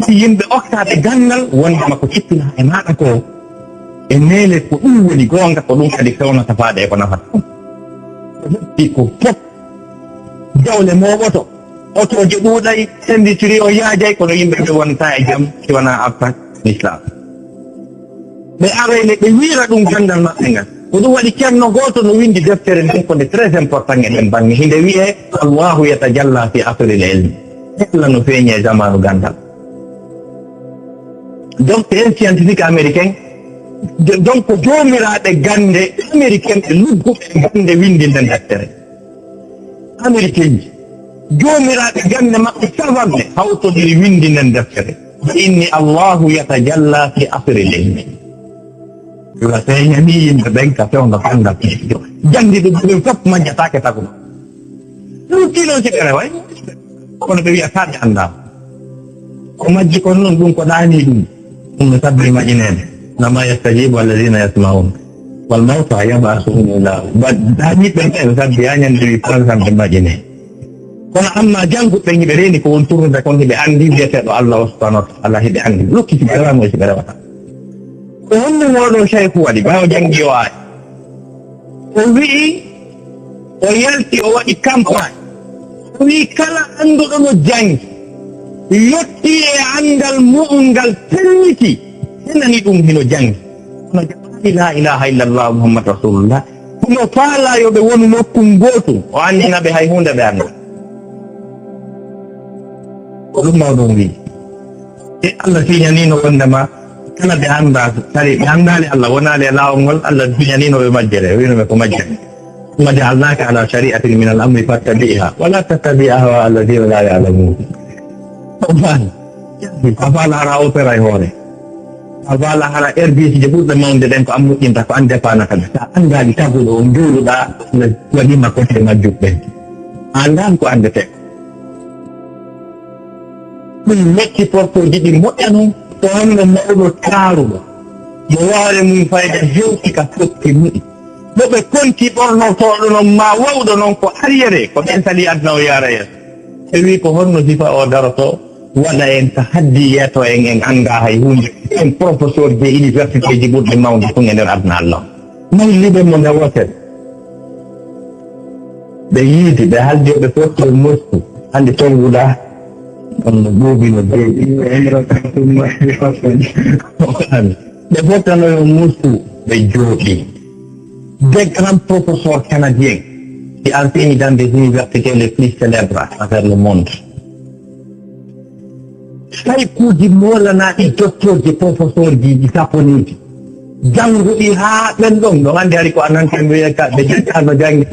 si yimɓe okkaaɓe ganndal, wondema ko tippinaa e maaɗa ko, e neene ko ɗum woni goonga, ko ɗum kadi fewnata faade e ko nafata. Ko heɓti ko fof, jawle mooɓoto, otooje ɗuuɗay, industrie o yaajay, kono yimɓe ɓe wontaa e jam si wonaa arta Islam. Ɓe arayne ɓe wiira ɗum ganndal maɓɓe ngal. Ko ɗum waɗi ceerno gooto no winndi deftere nden, ko nde très important e ɗen baŋŋe. Hinde wi'ee, الله يتجلى في عصر العلم. Allah no feeñi e zamaanu ganndal. Donc, c'est un scientifique américain. De-, donc, ko joomiraaɓe gannde américain ɓe lugguɓe e gannde winndi nden deftere. Américain ji, joomiraaɓe gannde maɓɓe savant ɓe hawtodiri winndi nden deftere. Ɓe inni, الله يتجلى في عصر العلم. Yo feeñani yimɓe ɓen ka fewndo fanngal piijo. Janndi ɗum ɓe fof majjataake taguno. Ɗum tino si ɓe reway. Kono ɓe wi'a kaa ɓe anndaa. Ko majji kon non ɗum ko ɗaanii ɗum. Ɗum no sabbi maƴineede. إنما يستجيب الذين يسمعون. والموتى يبعثهم الله. Ba-, ɗaaniiɓe ɓen sabbi haa ñande wi fansam ɓe maƴinee. Kono amma jannguɓe ɓen hiɓe reeni ko won turnude kon hiɓe anndi wiyeteeɗo Allah o subhanahu wa ta'ala hiɓe anndi. Lokki si ɓe rewamo e si ɓe rewata. Ko honno oɗo Shaykhu waɗi ɓaawo janngi o aaya? O wi'i, o yalti, o waɗi campagne. O wi'i, kala annduɗo no janngi, yotti e anndal mu'un ngal pelliti, henani ɗum hino janngi. Kono jamaani لا إله إلا الله محمد رسول الله, hino faalaa yo ɓe wonu nokku ngootu, o anndina ɓe hay huunde ɓe anndaa. Ko ɗum mawɗo on wi'i. E Allah siñaniino wondema kala ɓe anndaa, kadi ɓe anndaali Allah, wonaali e laawol ngol, Allah siñaniino ɓe majjere, o wiino ɓe ko majjere. ثم جعلناك على شريعة من الأمر فاتبعها ولا تتبع أهواء الذين لا يعلمون. O faala. A faala hara opéra e hoore. A faala hara R B C je ɓurɗe mawnude ɗen ko an moƴƴinta, ko an defanata. Sa anndaali taguɗo on juuluɗaa, Allah waɗiima kote majjuɓe ɓen. A anndaali ko anndetee. Ɗum metti portooji ɗi moƴƴa non, ko honno mawɗo taaruɗo, mo waare mum fayda hewti ka fotti mum. Mo ɓe konti ɓornortooɗo non, maa wawɗo non ko arriéré, ko ɓen sali aduna o yaara yeeso. Ɓe wi'i ko honno sifa o daroto, waɗa en ka haddi yeeto en, en anndaa hay huunde. En professeur je université ji ɓurɗi mawde tun e nder aduna Allah. Mayliɓe mo nde wootere. Ɓe yiidi, ɓe haldi, ɓe fotti e moƴƴu. Hannde toon wuɗa, on no ɓuuɓi no deeƴi. Ɓe fottanoyo moƴƴu, ɓe jooɗi. Des grands professeurs canadiens qui enseignent dans des universités les plus célèbres à travers le monde. Saykuuji moolanaaɗi, docteur ji, professeur ji, ji saponiiji. Jannguɗi haa ɓen ɗon, no anndi hari ko ananten wiya ka, ɓe janngaano janngi.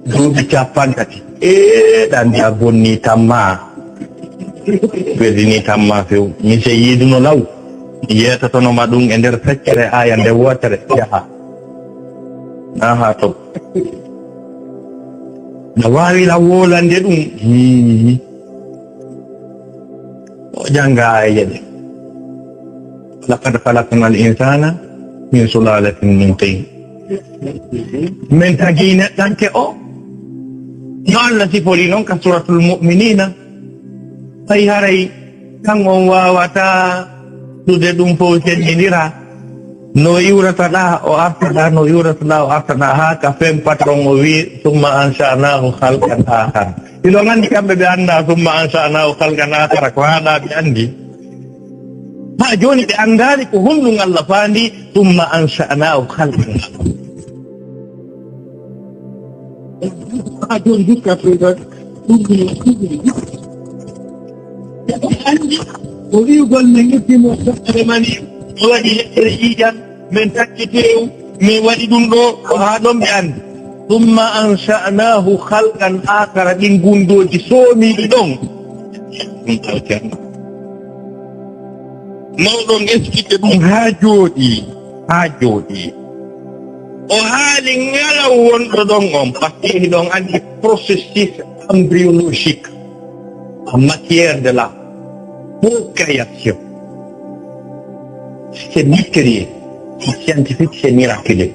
Duuɓi capanɗe tati. Ee, ɗan a bonni tamma. Ɓerdini tamma few. Mi se yiiduno law. Mi yeetatono ma ɗum e nder feccere aya nde wootere. Yaha. Aha, to. Na waawi la wolande ɗum. Hmm. O jannga aayeeje ɗe. Laqad khalaqnal insana min sulalatin min tin. Min tagi neɗɗanke o. No Allah sifori noon ka Suratul Mu'minina. Ay haray kan on waawata sude ɗum fof senndindira. No iwrata ɗa, o arta ɗa, no iwrata ɗa, o arta ɗa, haa ka fen patron o wi, "Summa ansha'nahu khalqan akhar." Hiɗon anndi kamɓe ɓe annda "Summa ansha'nahu khalqan akhar" ko haɗa ɓe anndi. Haa jooni ɓe anndaali ko honɗum Allah faandi, "Summa ansha'nahu khalqan akhar." Haa jooni jusqu'à présent, ɗum ɗum ɗum ɗum. Ɓe anndi ko wi'ugol men itti mo feere mani, o waɗi leɗɗere ƴiiƴan, men takki teewu, men waɗi ɗum ɗo, ko haa ɗon ɓe anndi. Summa ansha'nahu khalqan akhara, ɗin gundooji soomiiɗi ɗon. Ɗum tawti an. Mawɗo on explique ɗum haa jooɗi, haa jooɗi. O haali ngalaw wonɗo ɗon on, parce que hiɗon anndi processus embryologique, matière de la procréation. C'est mystérieux, c'est scientifique, c'est miraculeux.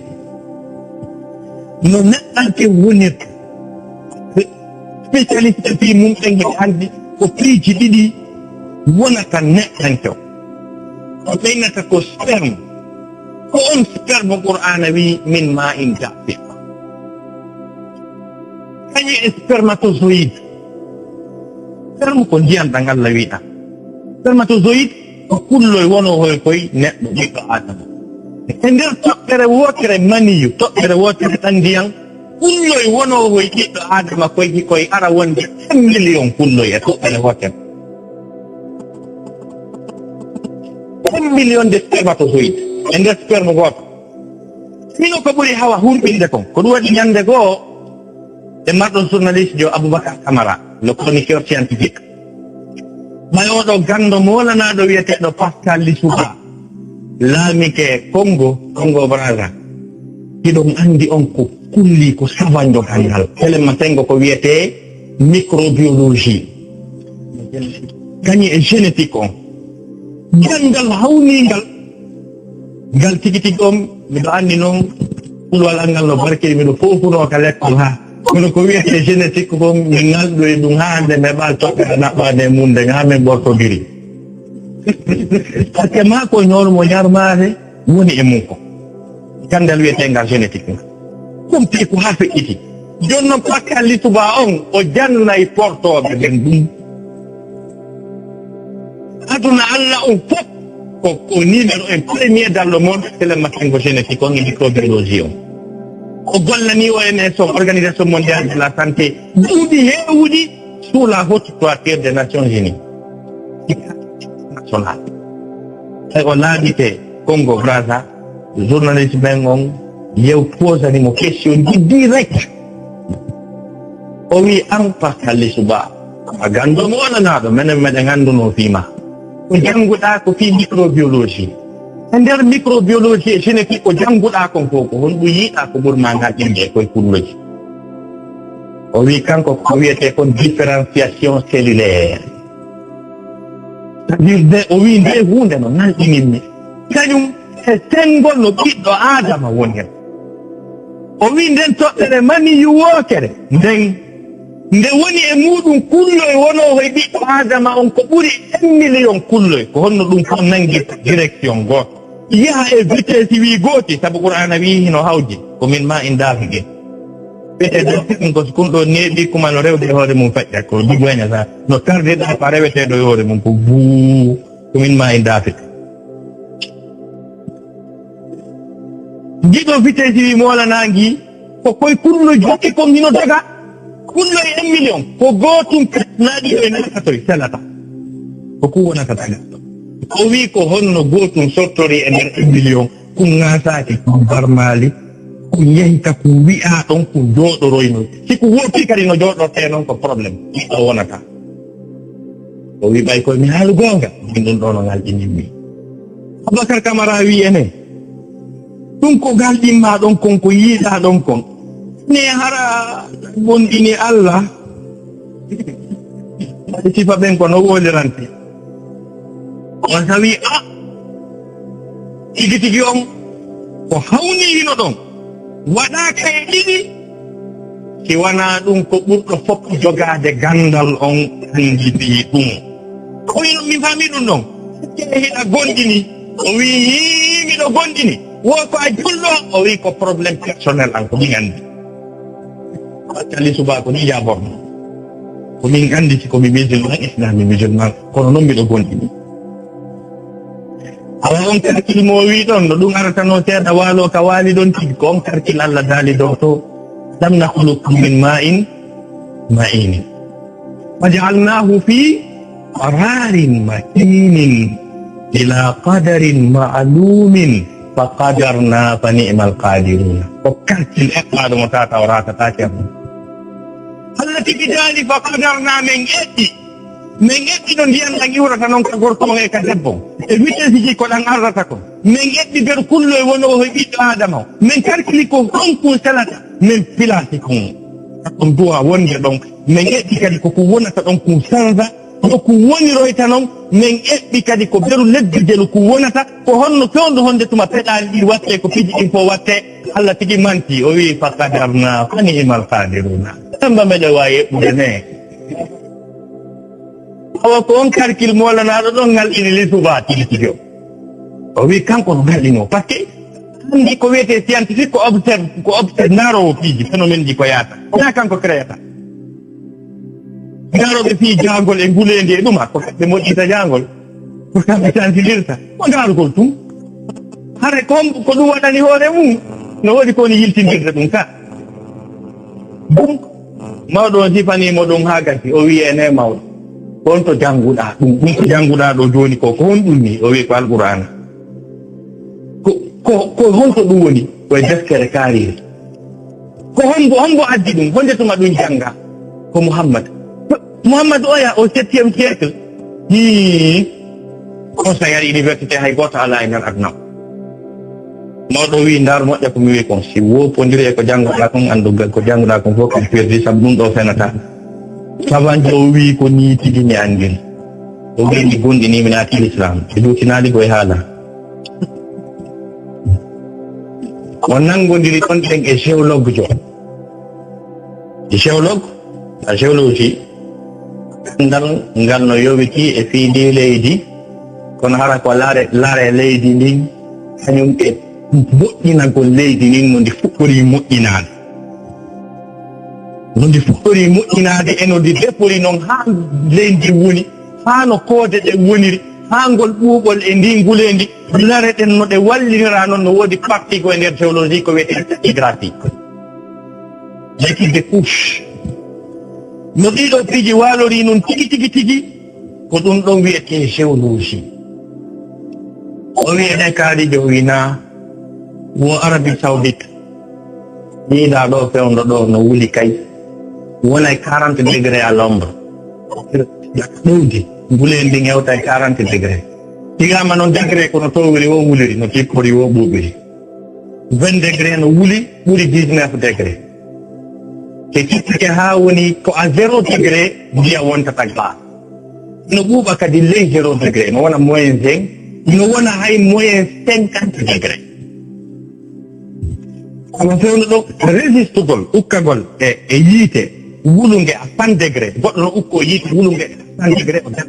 No neɗɗanke wonirta. Spécialiste fii mum ɓen hiɓe anndi ko piiji ɗiɗi wonata neɗɗanke o. Ko ɓeynata ko sperme. Ko on sperme Qur'aana wi min ma'in dafiq. Kañum e spermatozoïde. Sperme ko ndiyan ɗan Allah wiɗa. Spermatozoïde ko kulloy wonoo hoy koy neɗɗo ɓiɗɗo Aadama. E nder toɓɓere wootere maniyu, toɓɓere wootere ɗan ndiyan, kulloy wonoo hoy ɓiɗɗo Aadama koy, koy ara wonde un million kulloy e toɓɓere wootere. Un million de spermatozoïde e nder sperme gooto. Hino ko ɓuri hawa hurɓinde kon. Ko ɗum waɗi ñande goo, e marɗon journaliste jo Aboubacar Camara, le chroniqueur scientifique. Ɓay oɗo ganndo moolanaaɗo wiyeteeɗo Pascal Lissouba, laamike Congo, Congo Brazza. Hiɗon anndi on ko kulli ko savanjo ganngal. Tele masengo ko wiyetee microbiologie. Kañum e génétique on. Ganngal hawniingal. Ngal tigi tigi on, miɗo anndi noon, kulwal an ngal no barkiri, miɗo foofunoo ka lekkol haa. Kono ko wiyetee génétique kon, min ngalɗo e ɗum haa hannde, mi heɓaali toɓɓere naɓɓaande e mum nden, haa min ɓortodiri. Parce que maa ko ñool mo ñarmaare woni e mum ko. Ganndal wiyeteengal génétique. Ɗum fii ko haa feƴƴiti. Jooni noon, Pascal Lissouba on, o jannay portooɓe ɓen ɗum. Aduna Alla on fof ko, ko numéro un premier dans le monde, c'est le matengo génétique, on e microbiologie on. O gollani O M S on, Organisation Mondiale de la Santé, duuɓi heewuɗi sous la haute toiture des Nations Unies. International. Tawi o laaɓi te Congo Brazza, journaliste ɓen on yew posani mo question ji direct. O wi, "An Pascal Lissouba, a ganndo mo wonanaaɗo, menen meɗen anndunoo fii ma. Ko jannguɗaa ko fii microbiologie. E nder microbiologie e génétique ko jannguɗaa kon fof, ko honɗum yiiɗaa ko ɓurmaa ngal innde e koye kulloji?" O wi kanko ko wiyetee kon différenciation cellulaire. C'est-à-dire, nde o wi nde huunde no nalɗinimmi. Kañum e senngol no ɓiɗɗo Aadama woni hen. O wi nden toɓɓere mani yuwookere nden, nde woni e muuɗum kulloy wonoo hoy ɓiɗɗo Aadama on ko ɓuri un million kulloy. Ko honno ɗum fof nanngi direction gooto? Yaha e vitesse wi gooti, sabu Qur'aana wi hino hawji, ko min maa in daafi ɗin. Wiyetee ɗum ko so kun ɗoo neeɓi kuma no rewde e hoore mum feƴƴa, ko ɗum wañata. No tardiɗaa ko a reweteeɗo e hoore mum ko buu, ko min maa in daafi. Ndiɗo vitesse wi moolanaangi, ko koye kullo jokki kon hino doga. Kullo e un million, ko gootum kat naa ɗiɗo e naatatoy selata. Ko ku wonata daga. O wi ko honno gootum sottori e nder un million, kun ŋaasaaki, kun barmaali, kun yahi ka kun wi'aa ɗon, kun jooɗoroyno. Si kun wootii kadi no jooɗortee non ko problème. Ɗiɗo wonata. O wi ɓay koye mi haalu goonga, min ɗum ɗoo no ngal ɗinimmi. Abubakar Kamara wi enen, ɗum ko ngal ɗimmaa ɗon kon, ko yiiɗaa ɗon kon. Ne hara gonɗini Allah. Sifa ɓen ko no wolirante. On tawi a tigi tigi on ko hawni hino ɗon. Waɗaaka e ɗiɗi, si wanaa ɗum ko ɓurɗo fof jogaade ganndal on anndi fii ɗum. Ko ino mi faami ɗum ɗon. Ke hiɗa gonɗini, o wi, "Yii, miɗo gonɗini." Wo ko a julɗo, o wi, "Ko problème personnel an, ko min anndi." Pascal Lissouba ko ni jaaborno. Ko min anndi si ko mi musulman, islam mi musulman, kono noon miɗo gonɗini. Awa on karkil mo o wi ɗon, no ɗum aratanoo seeɗa waalo ka waali ɗon tigi, ko on karkil Allah daali dow to, "Lam nakhluqkum min ma'in mahin. Wa ja'alnahu fi qararin makin. Ila qadarin ma'lumin. Fa qadarna fa ni'mal qadiruna." Ko karkil eɓɓaaɗo mo tata o ratata ceerno. Allah tigi daali, "Fa qadarna", men eɓɓi. Men eɓɓi no ndiyan ɗan iwrata non ka gorko on e ka debbo on. E vitesse ji ko ɗan arrata kon. Men eɓɓi nder kulloy wonoo hoy ɓiɗɗo Aadama on. Men karkili ko on kun selata. Men filasi kun. Ɗon duwa wonde ɗon. Men eɓɓi kadi ko kun wonata ɗon kun sanza. Ko kun woniroyta non. Men eɓɓi kadi ko beru leddijelu kun wonata. Ko honno fewndo honde tuma peɗaali ɗi watte ko piiji ɗin fof watte. Allah tigi manti. O wi, "Fa qadarna fa ni'mal qadiruna." Tamba meɗe waawi eɓɓude ne. Awa ko on karkil moolanaaɗo ɗon ngal ini Lissouba tigi tigi o. O wi kanko no ngal ino. Parce que anndi ko wiyetee scientifique ko observe, ko observe ndaaroowo piiji, phénomène ji ko yaata. Wonaa kanko créata. Ndaarooɓe fii jaangol e nguleendi e ɗuma, ko ɓe moƴƴita jaangol. Ko kamɓe sansidirta. Ko ndaarugol tun. Hare ko, ko ɗum waɗani hoore mum. No woodi ko woni yiltindirde ɗum ka. Ɗum, mawɗo on sifanii mo ɗum haa gasi, o wi'i, "Ene mawɗo, ko honto jannguɗaa ɗum? Ɗum ko jannguɗaa ɗoo jooni ko, ko honɗum ni?" O wi'i, "Ko Alqur'aana." Ko, ko, ko honto ɗum woni? Ko e deftere kaariiri. Ko hombo, hombo addi ɗum? Honde tuma ɗum jannga? Ko Muhammad. Muhammad oya o septième siècle. Hii. Conseillère université hay gooto alaa e nder aduna o. Mawɗo o wi'i, "Ndaar moƴƴa ko mi wi'i kon. Si woopondiri e ko jannguɗaa kon, anndu ko jannguɗaa kon fof ko perdi, sabu ɗum ɗoo fenataa. Sabanjo o wi'i ko nii tigi mi anndiri." O wi'i, "Mi gonɗinii, mi naati l'islam." Mi luutinaali ko e haala. O nanngondiri ɗon ɗen e géologue jo. Géologue, la géologie, ganndal ngal no yowitii e fii ndii leydi, Kono hara ko lare, lare leydi ndin, kañum e moƴƴinagol leydi ndin no ndi fuɗɗori moƴƴinaade. No ndi fuɗɗori moƴƴinaade e no ndi defori noon haa leydi ndi woni, haa no koode ɗe woniri, haa ngol ɓuuɓol e ndin nguleendi, lare ɗen no ɗe walliniraa noon, no woodi parti ko e nder géologie ko wiyetee stratigraphie. L'étude des couches. No ɗiɗo piiji waalori noon tigi, tigi, tigi, ko ɗum ɗon wiyetee géologie. O wiyi enen kaalijo o wiyi naa wo Arabie Saoudite. Yiiɗaa ɗo fewndo ɗo no wuli kay. Wonay quarante degré à l'ombre. Ɗowdi, nguleen ndin hewtay quarante degré. Tigaama noon degré kono towiri wo wuliri, no tippori wo ɓuuɓiri. Vingt degré no wuli ɓuri dix-neuf degré. Te tippike haa woni ko à zéro degré ndiyam wontata gaa. No ɓuuɓa kadi ley zéro degré, no wona moins un, no wona hay moins cinquante degré. Kono fewndo ɗo résistugol, ukkagol e, e yiite wulunge à cent degré, goɗɗo no ukko yiite wulunge à cent degré, o def,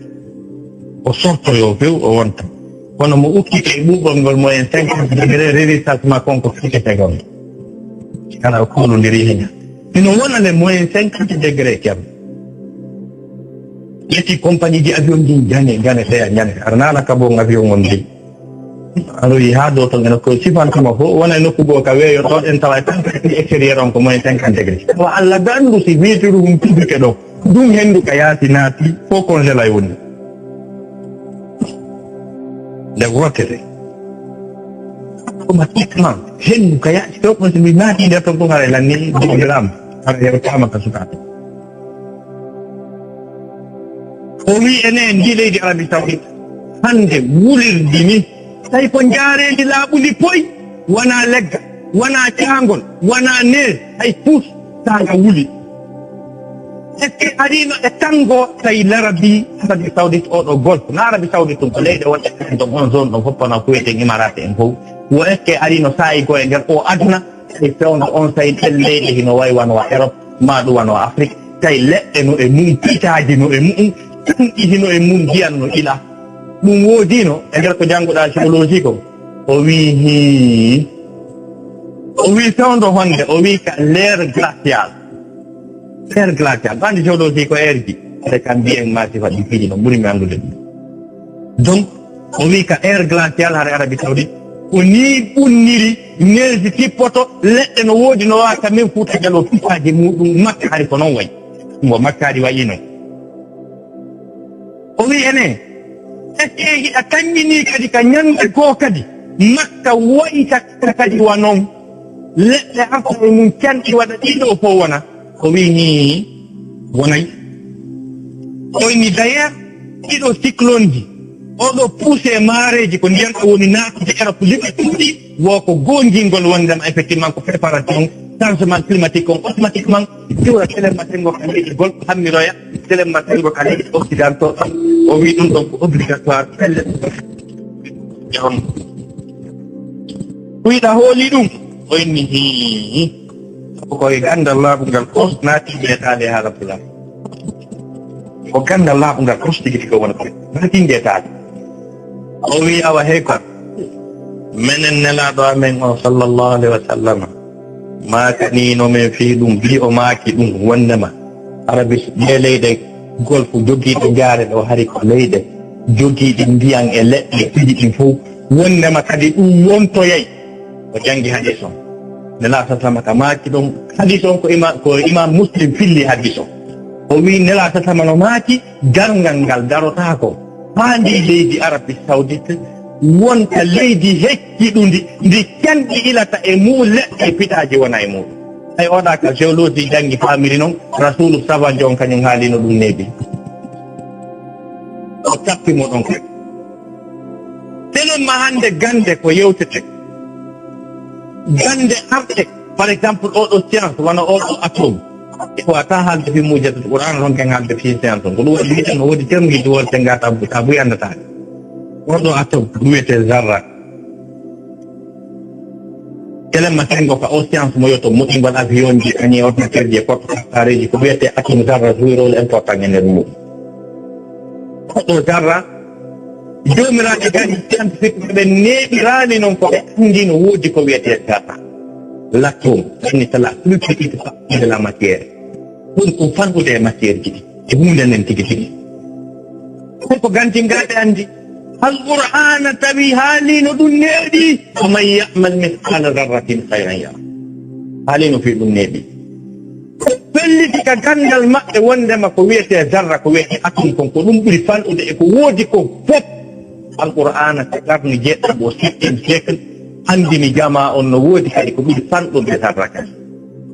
o sortoyo few, o wonta. Kono mo ukkike e ɓuuɓol ngol moins cinquante degré, résistance makko on ko quelques secondes. Kala o kuulondiri hina. Ino wona le moins cinquante degré kam. Ƴetti compagnie ji avion ɗin jane, jane, seya, jane. Aɗa nana kabon avion on ɗin. Aɗa yi haa ɗo ton ene ko sifantuma fof, wona e nokku goo ka weeyo ɗo, ɗen tawa e température extérieur on ko moins cinquante degré. Tawa Allah gandu si vitre ɗum tubike ɗo, ɗum hendu ka yaasi naati, fof congela e woni. Nde wootere. Automatiquement, hendu ka yaasi ɗo, ɗum si mi naati nder ton ɗum haray lanni, ɗum gram, haray yewtaama ka sukaaɓe. O wi enen ndi leydi Arabie Saoudite, hannde wulirdi ni, tawi ko njaareendi laaɓundi poy, wonaa leggal, wonaa caangol, wonaa nees, hay puus, taa nga wuli. Est-ce que ariino e tanngo tawi l'Arabie, Arabie Saoudite, oo ɗo golfe? No Arabie Saoudite ɗum ko leyɗe wonɗe ɗon, on zone ɗon fof, kono ko wiyetee Imarate en fof. Wo est-ce que ariino saa'i goo e nder oo aduna, tawi fewndo on saa'i ɗen leyɗe hino wayi wano wa Europe, maa ɗum wano wa Afrique, tawi leɗɗe no e mum, pitaaji no e mum, canɗi hino e mum, ndiyan no ila? Ɗum woodiino e nder ko jannguɗaa géologie ko? O wii, hii. O wii fewndo honde? O wii ka l'ère glaciale. L'ère glaciale. Ɓaandi géologie ko ère ji. Ɓe kam mbiyen ma sifa ɗi piiji no ɓuri mi anndude ɗum. Donc, o wii ka ère glaciale, hara Arabie Saoudite, ko nii ɓunniri neige tippoto, leɗɗe no woodi, no waawi ka men Fuuta Jaloo, pitaaji muɗum, Makka hari ko noon wayi. Ngo Makka hari wayi noon. O wii enen, est-ce que hiɗa kañƴinii kadi ka ñannde goo kadi, Makka wayta kadi wa noon, leɗɗe arta e mum canɗi waɗa ɗiɗo fof wona? O wii, hii, wonay. O inni, d'ailleurs, ɗiɗo cyclone ji, oɗo poussé maareeji ko ndiyan ɗo woni naatude Europe liɓi ɗuuɗi, wo ko goonjingol wondema effectivement ko préparation changement climatique on automatiquement iwra telemma tengo ka leyɗe gol hammiroya telemma tengo ka leyɗe occidentaux. O wi ɗum ɗon ko obligatoire pelle. Jahon. Ɗuyɗa hooli ɗum. O inni, hii. Ko e gandal laaɓungal ko naati ɓe taale haala pulaar. Ko gandal laaɓungal ko tigi tigi o wonata. Naati ɓe taale. O wi, awa hey kon. Menen Nelaaɗo amen on sallallahu alaihi wa sallam. Maakaniino men fii ɗum, bi o maaki ɗum wondema Arabi, ɗee leyɗe golfu jogiiɗe jaare ɗo hari ko leyɗe jogiiɗe ndiyan e leɗɗe piiji ɗin fof. Wondema kadi ɗum wontoyay. O jangi hadis on. Nelaaɗo sallallahu alaihi wa sallam ka maaki ɗum. Hadis on ko ima-, ko Imam Muslim filli hadis on. O wi Nelaaɗo sallallahu alaihi wa sallam no maaki, darngal ngal darotaako haa ndi leydi Arabie Saoudite wonta leydi hecciɗundi, ndi canɗi ilata e mum leɗɗe pitaaji wona e muɗum. Hay oɗa ka géologie janngi faamiri noon, Rasulu sabanjo on kañum haalino ɗum neeɓi. O tappi mo ɗon kadi. Telen ma hannde gannde ko yewtete. Gannde arɗe, par exemple, oɗo science, wano oɗo atome. Ko wata haalde fi muujata Qur'an, ronken haalde fi science. Ko ɗum waɗi wi'eten no woodi termiji wonte nga tabu, tabu yannata. Oɗo atome, ɗum wiyete zarra. Telen ma sengo ka o science mo yoto moƴƴingol avion ji, ani ordinateur ji, e porte kattareji, ko wiyete atome zarra, joué rôle important e nder muɗum. Oɗo zarra, Joomiraaɓe gandi scientifique ɓe neeɓiraani noon ko ɓe anndi no woodi ko wiyetee zarra. L'atome, ɗanni c'est la plus petite partie de la matière. Ɓuri ko fanɗude e matière ji ɗi. E huunde nden tigi tigi. Hay ko gantingaaɓe anndi. Alqur'aana tawi haaliino ɗum neeɓi. Wa man ya'mal mithqala zarratin khayran yara. Haaliino fii ɗum neeɓi. Ko felliti ka ganndal maɓɓe wonndema ko wiyetee zarra, ko wiyetee atum kon, ko ɗum ɓuri fanɗude e ko woodi kon fof. Alqur'aana ka qarni jeɗɗaɓo, septième siècle, anndini jamaa on no woodi kadi ko ɓuri fanɗude zarra kan.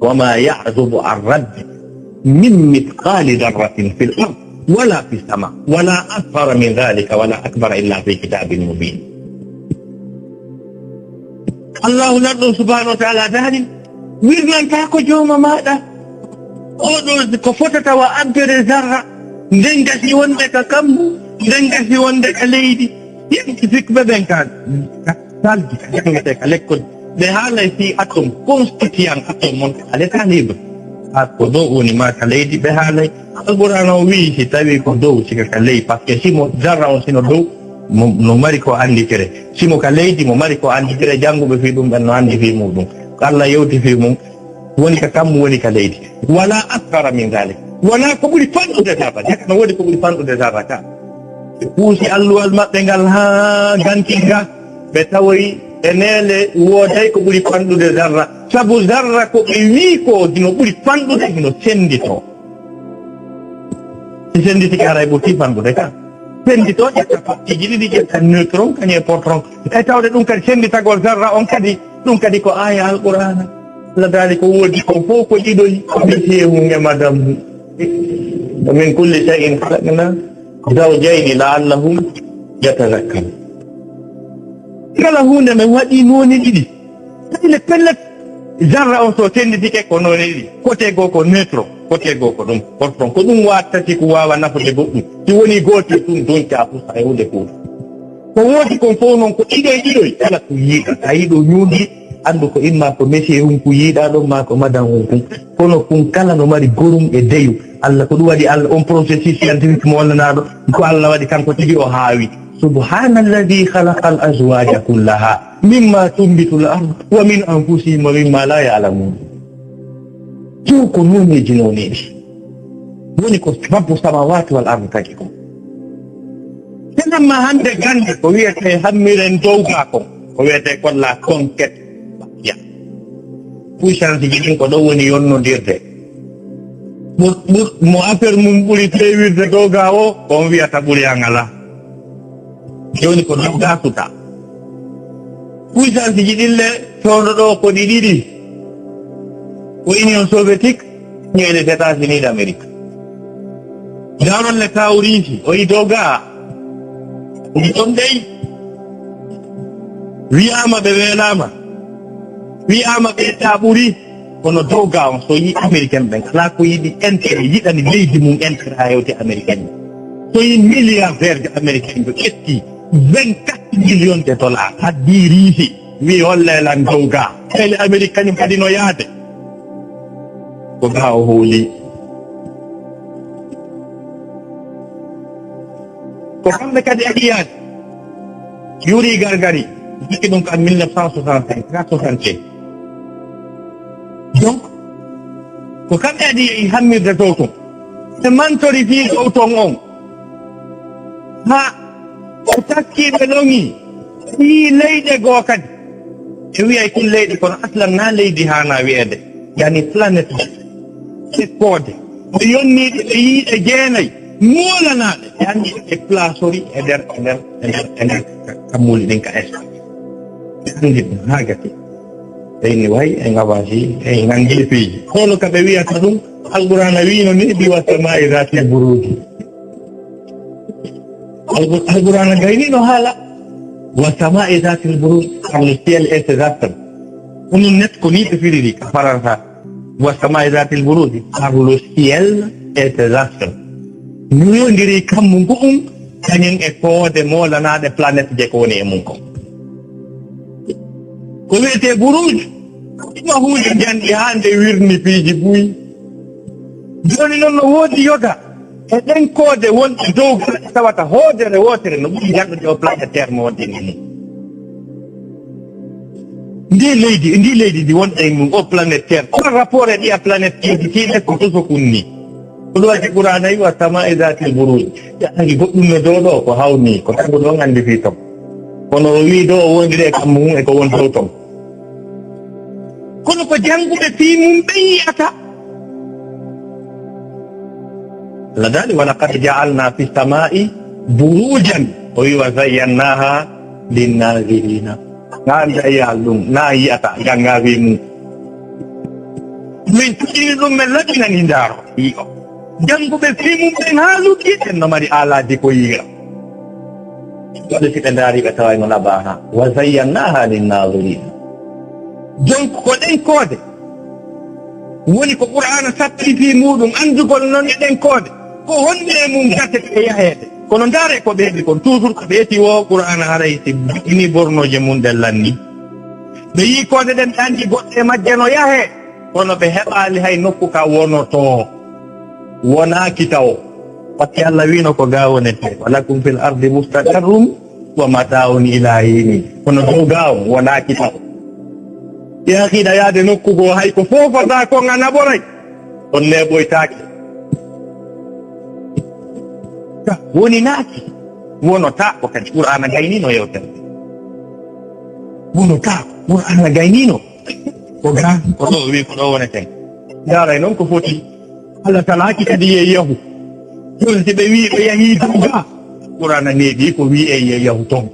Wa ma ya'zubu an rabbi min mithqali darratin fil ard wala fis sama, wala asghara min dhalika wala akbara illa fi kitabin mubin. Allahu lanɗo subhanahu wa ta'ala daali, wirnantaa ko jooma maaɗa. Oɗo ko fotata wa abbere zarra, nden gasi wonde ka kammu, nden gasi wonde ka leydi. Scientifique ɓe ɓen ka, ka salji, ka jangete ka lekkol. Ɓe haalay fii atom, constituant atom on, à l'état libre. Haa ko dow woni maa ka leydi, ɓe haalay. Alqur'aana o wi'i si tawi ko dow, sika ka ley, parce que simo zarra on sino dow, mo, no mari ko annditire. Simo ka leydi, mo mari ko annditire, jannguɓe fii ɗum ɓen no anndi fii muɗum. Ko Allah yewti fii mum, woni ka kammu, woni ka leydi. Wala asghara min dhalik. Wala ko ɓuri fanɗude zarra, jaka no woodi ko ɓuri fanɗude zarra ka. Ɓe puusi alluwal maɓɓe ngal haa ganti ga, ɓe tawoyi e neele wooday ko ɓuri fanɗude zarra. Sabu zarra ko ɓe wi'i ko hino ɓuri fanɗude, hino sennditoo. Si sennditike haray ɓurti fanɗude ka. Sennditoo ƴetta partie ji ɗiɗi, ƴetta neutron, kañum e protron. E tawde ɗum kadi sennditagol zarra on kadi, ɗum kadi ko aaya Alqur'aana. Allah daali ko woodi ko fof ko ɗiɗoyi, ko monsieur mum e madame mum. Wa min kulli shay'in khalaqna zawjayni la'allakum tadhakkarun. Kala huunde men waɗi noone ɗiɗi. Tawi le pellet, zarra on so sennditike ko noone ɗiɗi. Côté goo ko neutron, côté goo ko ɗum, protron. Ko ɗum wattati ko waawa nafude goɗɗum. Si woni gootel ɗum, ɗum caafu, hay huunde fof. Ko woodi kon fof noon ko ɗiɗo e ɗiɗo, kala ko yiiɗa. A yiɗo ñuundi, anndu ko imma ko monsieur hunku yiiɗa ɗon, maa ko madame hunku. Kono kun kala no mari gorum e deyu. Allah ko ɗum waɗi Allah, on processus scientifique mo wallanaaɗo, ko Allah waɗi kanko tigi o haawi. Subhaana alladhi khalaqa al azwaja kullaha mimma tunbitu al ard wa min anfusihim wa mimma la ya'lamun. Ɗum ko nooneeji nooneeji. Woni ko rabbu samawati wal ardi tagi kon. Tenamma hannde gannde ko wiyetee hammiren dow gaa kon, ko wiyetee kon la conquête spatiale. Puissance ji ɗin ko ɗo woni yonnodirde. Ɓur-, ɓur-, mo affaire mum ɓuri feewirde dow gaa o, ko on wiyata ɓuri an alaa. Jooni ko dow gaa suta. Puissance ji ɗin le, fewndo ɗo ko ɗi ɗiɗi. Ko Union Soviétique, kañum e les États-Unis d'Amérique. Daaron le kaw Riisi, o yi dow gaa. Ɗi ɗon dey. Wi'aama ɓe weelaama. Wi'aama ɓe taa ɓuri. Kono dow gaa on, so yi Américain ɓen, kala ko yiɗi intérêt, yiɗani leydi mum intérêt, haa hewti Américain ɓen. So yi milliardaire jo Américain jo ƴetti vingt-quatre millions de dollars, addi Riisi, wi holle lan dow gaa. Ɓayde Amérique kañum kadi no yaade. Ko gaa o hooli. Ko kamɓe kadi e ɓiyaade. Yuri Gagarin, jikki ɗum ko en mille neuf cent soixante-cinq, soixante-cinq. Donc, ko kamɓe adi e hammirde dow ton. Ɓe mantori fii dow ton on. Ha o taskii ɓe loŋi. Fii leyɗe goo kadi. E wiyay tun leyɗe kono aslan na leydi haana wiyeede. Yani planète. Sekkoode. Ɓe yonniiɗe ɓe yiiɗe jeenay. Moolanaaɗe. Yani e plasori e nder, e nder, e nder, e nder kammuuli ɗin ka espace. Ɓe anndi ɗum haa gasi. Ɓe inni way, en avancé, en nangi e piiji. Kono ka ɓe wiyata ɗum, Alqur'aana wiino ni, bi wa samaa'i zaatil buruuji. Alqur-, Alqur'aana gayni no haala, wa samaa'i zaatil buruuji, par le ciel et ses astres. Onon net ko ni ɓe firiri ka Faransa. Wa samaa'i zaatil buruuji, par le ciel et ses astres. Ñoondiri kammu ngu'un, kañum e koode moolanaaɗe planète je ko woni e mum kon. Ko wiyetee buruuj, ɗum ko huunde njanɗi haa nde wirni piiji buy. Jooni noon no woodi yoga. E ɗen koode wonɗe dow gaa, tawata hoodere wootere no ɓuri janɗude o planétaire mo wonɗen e mum. Ndi leydi, ndi leydi ndi wonɗen e mum, o planétaire, par rapport e ɗiya planéteeji tiiɗe ko toso kunni. Ko ɗum waɗi Qur'aana wi, "Wa samaa'i zaatil buruuj." Ƴaangi goɗɗum no dow ɗo, ko hawni, ko tagu ɗon anndi fii ton. Kono o wii ɗo o wondiri e kammu mum e ko woni dow ton. Kono ko jannguɓe fii mum ɓen yi'ata. Allah daali, "Wa laqad ja'alnaa fis samaa'i buruujan." O wii, "Wa zayyannaahaa linnaaziriina." Ngaa anndi a yi'aali ɗum, naa a yi'ata, ngaa ngaa fii mum. Min cuɗini ɗum, min laɓinani ndaaro. Iyo. Jannguɓe fii mum ɓen haa luggi, ɓen no mari aalaaji ko yi'ira. Waɗi si ɓe ndaari ɓe taway no laɓaaka. Wa zayyannaahaa linnaaziriina. Donc ko ɗen koode woni ko Qur'aana satti fii muuɗum, anndugol non e ɗen koode. Ko honde e mum gase ɓe yaheede. Kono ndaare ko ɓe heɓi kon, toujours ko ɓe eti wo Qur'aana haray si ini bornooje mum ɗen lanni. Ɓe yii koode ɗen ɓe anndi goɗɗe e majje no yahee. Kono ɓe heɓaali hay nokku ka wonotoo. Wonaaki tawo. Par ce que Allah wiino ko gaa wonetee. "Wa lakum fil ardi mustaqarrun wa mataa'un ilaa hiin." Kono dow gaa on wonaaki tawo. Yaa hiɗa yaade nokku goo hay ko foofataa kon a naɓoray. On neeɓoytaake. Ka woni naaki. Wonotaako kadi. Qur'aana gayniino yewtere. Wonotaako. Qur'aana gayniino. Ko gaa, ko ɗo o wii, ko ɗo woneten. Ndaaray non ko foti. Allah talaaki kadi yo yahu. Jooni si ɓe wii ɓe yahii dow gaa, Qur'aana neeɓii ko wii en yo yahu ton.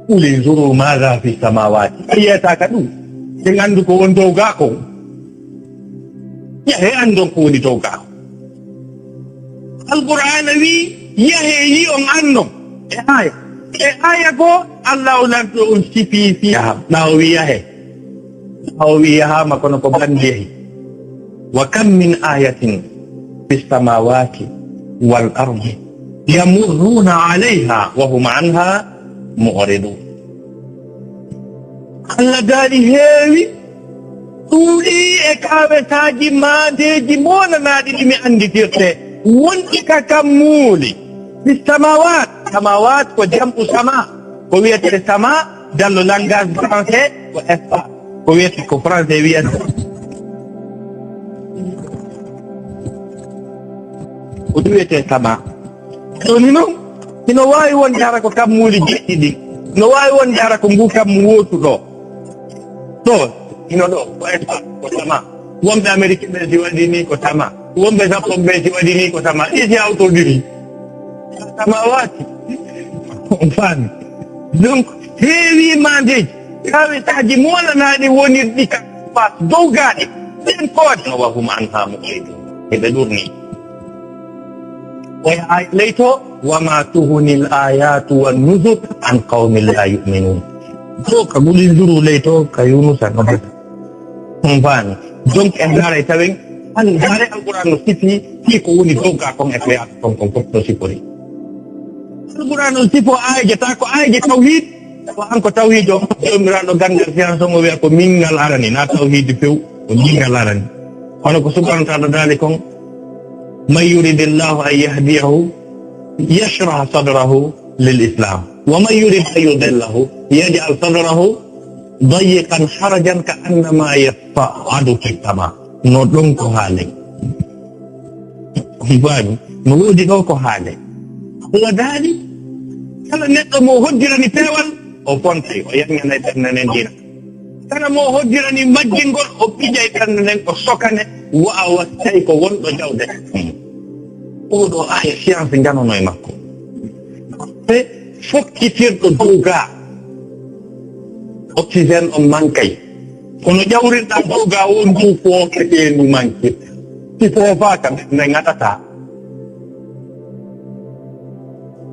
"Qul unzuru maadha fi samaawaati." Ɓe yeetaaka ɗum. Ɓe anndu ko woni dow gaa kon. Yahee anndon ko woni dow gaa. Alqur'aana wii, "Yahee yi'on anndon." E aaya. E aaya goo, Allah o lanto on sifii fii. Yaha. Ɓaawo wii yahee. Ɓaawo wii yahaama kono ko banndi yahi. "Wa kam min aayatin fis samaawaati wal ardi yamurruuna alayhaa wa hum anhaa mu'riduun." Allah daali heewi ɗuuɗi e kaawetaaji maandeeji moonanaaɗi ɗi mi annditirte. Wonɗi ka kammuuli. Fi samawaat. Samawaat ko jam'u sama. Ko wiyetee sama, dans le langage français, ko espace. Ko wiyetee ko français wiyata. Ko ɗum wiyetee sama. Jooni noon, hino waawi wonde hara ko kammuuli jeɗɗi ɗin. No waawi wonde hara ko ngu kammu wootu ɗo. Ɗo, hino ɗo, ko espace, ko sama. Wonɓe Amérique ɓe si waɗi ni ko sama. Wonɓe Japon ɓe si waɗi ni ko sama. Ɗi si hawtodiri. Samawaati. On faami. Donc, heewi maandeeji. Kaawetaaji moolanaaɗi wonirɗi ka espace dow gaaɗi. Ɗen koode. Wa hum anhaa mu'ridun. Eɓe ɗurni. Oya aaya leyto, "Wa ma tughni al-ayatu wan nuzur an qawmin la yu'minun." To ka guli nzuru leyto, ka Yunusa no bata. On faami. Donc, en ndaray tawen, an ndaray Alquran no sifi, fii ko woni dow gaa kon e ko yaata kon, kon fof no sifori. Alquran no sifo aayeje, ta ko aayeje tawhid, tawa an ko tawhijo, Joomiraaɗo ganndal science on o wiya ko minngal arani, na tawhid few, ko minngal arani. Kono ko subhanahu wa ta'ala daali kon, "Man yuridillahu an yahdiyahu yashrah sadrahu lil Islam. Wa man yurid an yudillahu yaj'al sadrahu dayyiqan harajan ka annama yas'adu fis sama." No ɗon ko haale. On faami? No woodi ɗo ko haale. Allah daali, kala neɗɗo mo hoddirani peewal, o fontay, o yanñanay ɓernde nden diina. Kala mo hoddirani majjingol, o pijay ɓernde nden, o sokane, wa a wattay ko wonɗo jawde. Oɗo aaya science njanono e makko. Te fokkitirɗo dow gaa, oxygène on mankay. Kono ƴawrirɗaa dow gaa won ndu fooketee ndu mankirta. Si foofaaka, ɓernde ngaɗataa.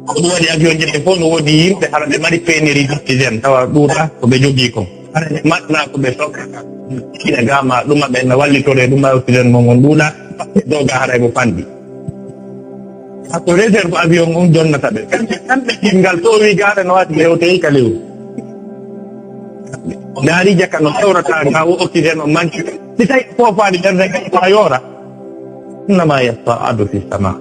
Ko ɗum waɗi avion ji ɗin fof no woodi yimɓe hara ɓe mari pénurie d'oxygène, tawa ɗuuɗa ko ɓe jogii kon. Hara ɓe maɗna ko ɓe sokka. Ina gama ɗuma ɓe na wallitore ɗuma oxygène mon on ɗuuɗa. Doga haray mo fanɗi. Ako réserve avion on jonnata ɓe. Kamɓe, kamɓe ɗin ngal to wi gaare no waɗi ɓe o teyi ka lewru. Ndaari jaka no fewrata nga o oxygène on manki. Si tawi foofaani ɓernde ngal ko a yoora. Innama yas'adu fi sama.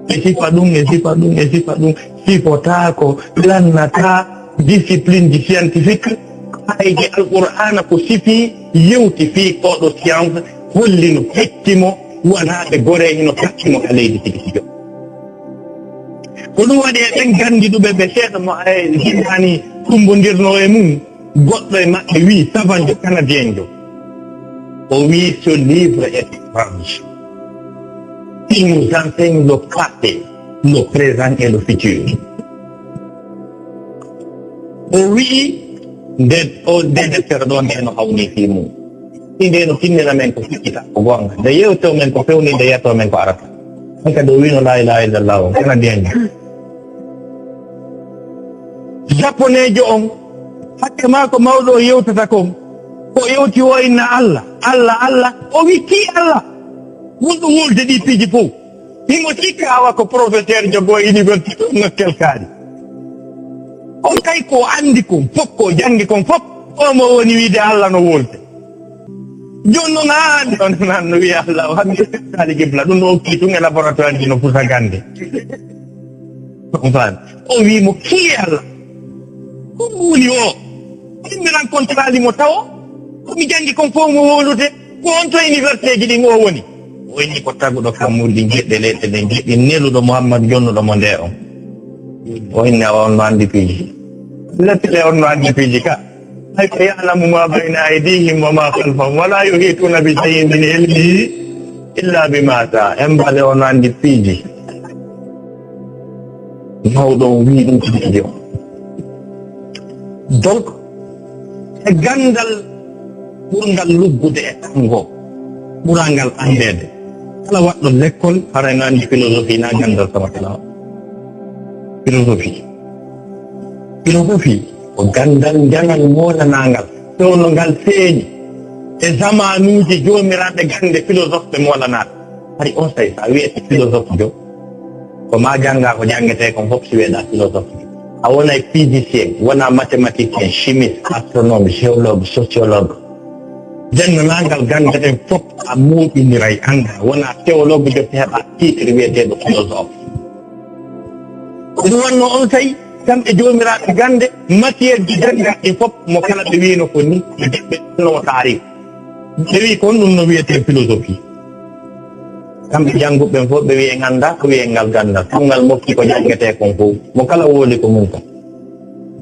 E sifa ɗum, e sifa ɗum, e sifa ɗum, sifotaako, lannataa, discipline ji scientifique, aayeeji Alqur'aana ko sifi, yewti fii oo ɗo science, holli no hecci mo, wonaa ɓe goree hino takki mo ka leydi tigi tigi. Ko ɗum waɗi e ɓen ganndiɗuɓe ɓe seeɗa mo e jinnaani tummbondirnoo e mum, goɗɗo e maɓɓe wi'i, savanjo canadienjo, o wi'i, ce livre est étrange. Il nous enseigne le passé, le présent et le futur. O wi'i, nde, o, nde deftere ɗo, nde no hawni fii mum. Si nde no tinnina men ko ficcita, ko goonga. Nde yewto men ko fewni, nde yetto men ko arata. On kadi o wi'no, "La ilaha illallah," o canadienjo. Japoneejo on, hakke maa ko mawɗo o yewtata kon, ko yewti o inna Allah, Allah, Allah, o witti Allah. Wonɗo wolde ɗi piiji fof. Himo sikka awa ko professeur jogo université on nokkel kaari. On kay ko anndi kon fof, ko janngi kon fof, o mo woni wiide Allah no wolde. Jooni noon, haa hannde on nan no wiya Allah, o hannde taali qibla, ɗum no okki tun e laboratoire ji no fusa gannde. On faami? O wii mo, "Kii Allah? Ko ɗum woni o? Min mi rencontraali mo tawo, ko mi janngi kon fof mo wowlude, ko on to université ji ɗin o woni?" O inni ko taguɗo kammuuli ɗin, geɗɗe leyɗe ɗen, geɗɗe neluɗo Muhammad jonnuɗo mo nde on. O inni, "Awa on no anndi piiji. Lettele on no anndi piiji ka." Ay, ko ya'lamu ma bayna aydihim wa ma khalfahum, wa la yuhituna bi shay'in min ilmihi illa bima sha'a. Embale on anndi piiji. Mawɗo on wi'i ɗum tigi tigi on. Donc, e ganndal ɓurngal luggude e anngo, ɓurangal anndeede. Kala waɗɗo lekkol, haray no anndi philosophie na ganndal sama kala. Philosophie. Philosophie ko ganndal njanal moolanaangal, fewndo ngal feeñi e zamaanuuji joomiraaɓe gannde philosophe ɓe moolanaaɓe. Hari on say, so a wi'ete philosophe jo, ko ma jannga ko janngetee kon fof si wi'eɗaa philosophe. A wonay physicien, wona mathématicien, chimiste, astronome, géologue, sociologue. Denndaangal gannde ɗen fof a mooɓiniray anndaa, wona théologue jo si heɓa titre wi'eteeɗo philosophe. Ko ɗum wonno on say, kamɓe joomiraaɓe gannde, matière ji janngaɗi fof, mo kala ɓe wiino ko ni, ɓe no taari. Ɓe wii kon ɗum no wiyetee philosophie. Kamɓe jannguɓe ɓen fof ɓe wii en anndaa ko wiyee ngal ganndal. Ɗum ngal mofti ko janngetee kon fof. Mo kala wowli ko mum kon.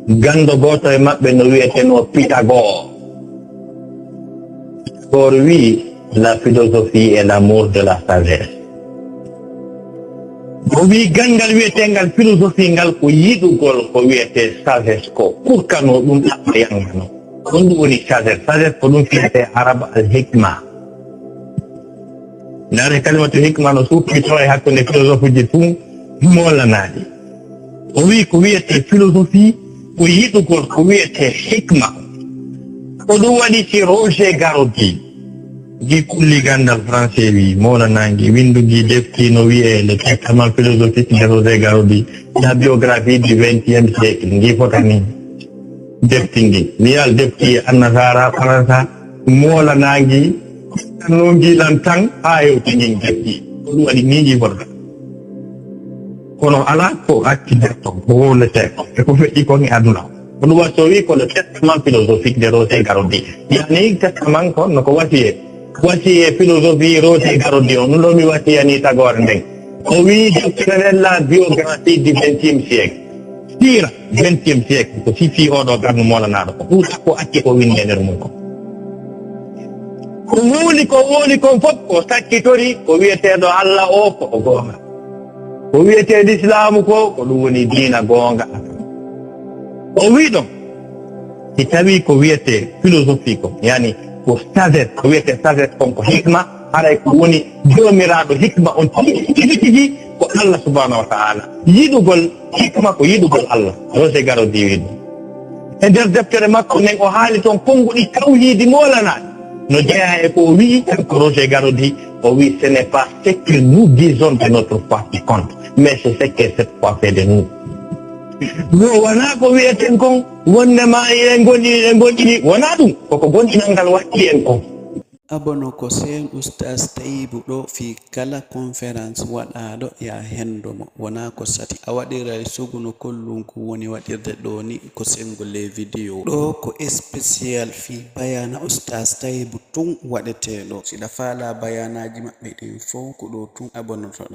Ganndo gooto e maɓɓe no wiyetenoo Pythagore. Pythagore wii, la philosophie est l'amour de la sagesse. O wii ganngal wiyeteengal philosophie ngal ko yiɗugol ko wiyetee sagesse ko kurkanoo ɗum ɗaɓɓa yannganoo. Ko ɗum woni sagesse. Sagesse ko ɗum fiyetee arab al hikma. Ndaare kalimatu hikma no suuɗii to e hakkunde philosophe ji tun moolanaaɗi. O wii ko wiyetee philosophie ko yiɗugol ko wiyetee hikma. Ko ɗum waɗi si Roger Garaudy, ngi kulli ganndal français wii, moolanaangi, winndu ngi defti no wiyee Le Testament philosophique de Roger Garaudy, la biographie du vingtième siècle, ngi fotani defti ngi. Wiyal defti annasaara, Faransa, moolanaangi, no ngi lan tan, haa hewti ngin defti. Ko ɗum waɗi ni ngi fotata. Kono alaa ko acci nder ton, ko wowletee ko, e ko feƴƴi kon e aduna. Ko ɗum waɗi so wii ko le testament philosophique de Roger Garaudy. Yani testament kon no ko wasiyee. Wasiyee philosophie Roger Garaudy on, ɗum ɗo mi wasiyanii tagoore nden. O wii deftere nden la biographie du vingtième siècle. Siira vingtième siècle, ko sifii oo ɗoo qarnu moolanaaɗo ko. Ɗum ko acci ko winde nder mum ko. Ko wowli ko wowli kon fof ko sakkitori ko wiyeteeɗo Allah oo ko o goonga. Ko wiyetee Lislaamu ko, ko ɗum woni diina goonga. O wii ɗon, si tawii ko wiyetee philosophie ko, yani ko sagesse, ko wiyetee sagesse kon ko hikma, haray ko woni joomiraaɗo hikma on tigi tigi tigi ko Allah subhanahu wa ta'ala. Yiɗugol hikma ko yiɗugol Allah. Roger Garaudy wii ɗum. E nder deftere makko nden o haali toon konnguɗi tawhiidi moolanaaɗi. No jeyaa e ko o wi'i, kanko Roger Garaudy, o wi'i, ce n'est pas ce que nous disons de notre foi qui compte, mais c'est ce que cette foi fait de nous. Wo wonaa ko wi'eten kon, wonde ma eɗen gonɗini, eɗen gonɗini, wonaa ɗum, koko gonɗinal ngal watti en kon. Abono ko seen Oustaz Tayibu ɗo fii kala conférence waɗaaɗo ya hendo mo, wonaa ko sati. A waɗiray sugu no kollunku woni waɗirde ɗoo ni ko senngo les vidéos. Ɗoo ko spécial fii bayaana Oustaz Tayibu tun waɗetee ɗoo. Si ɗa faalaa bayaanaaji maɓɓe ɗin fow ko ɗoo tun abonotoɗaa.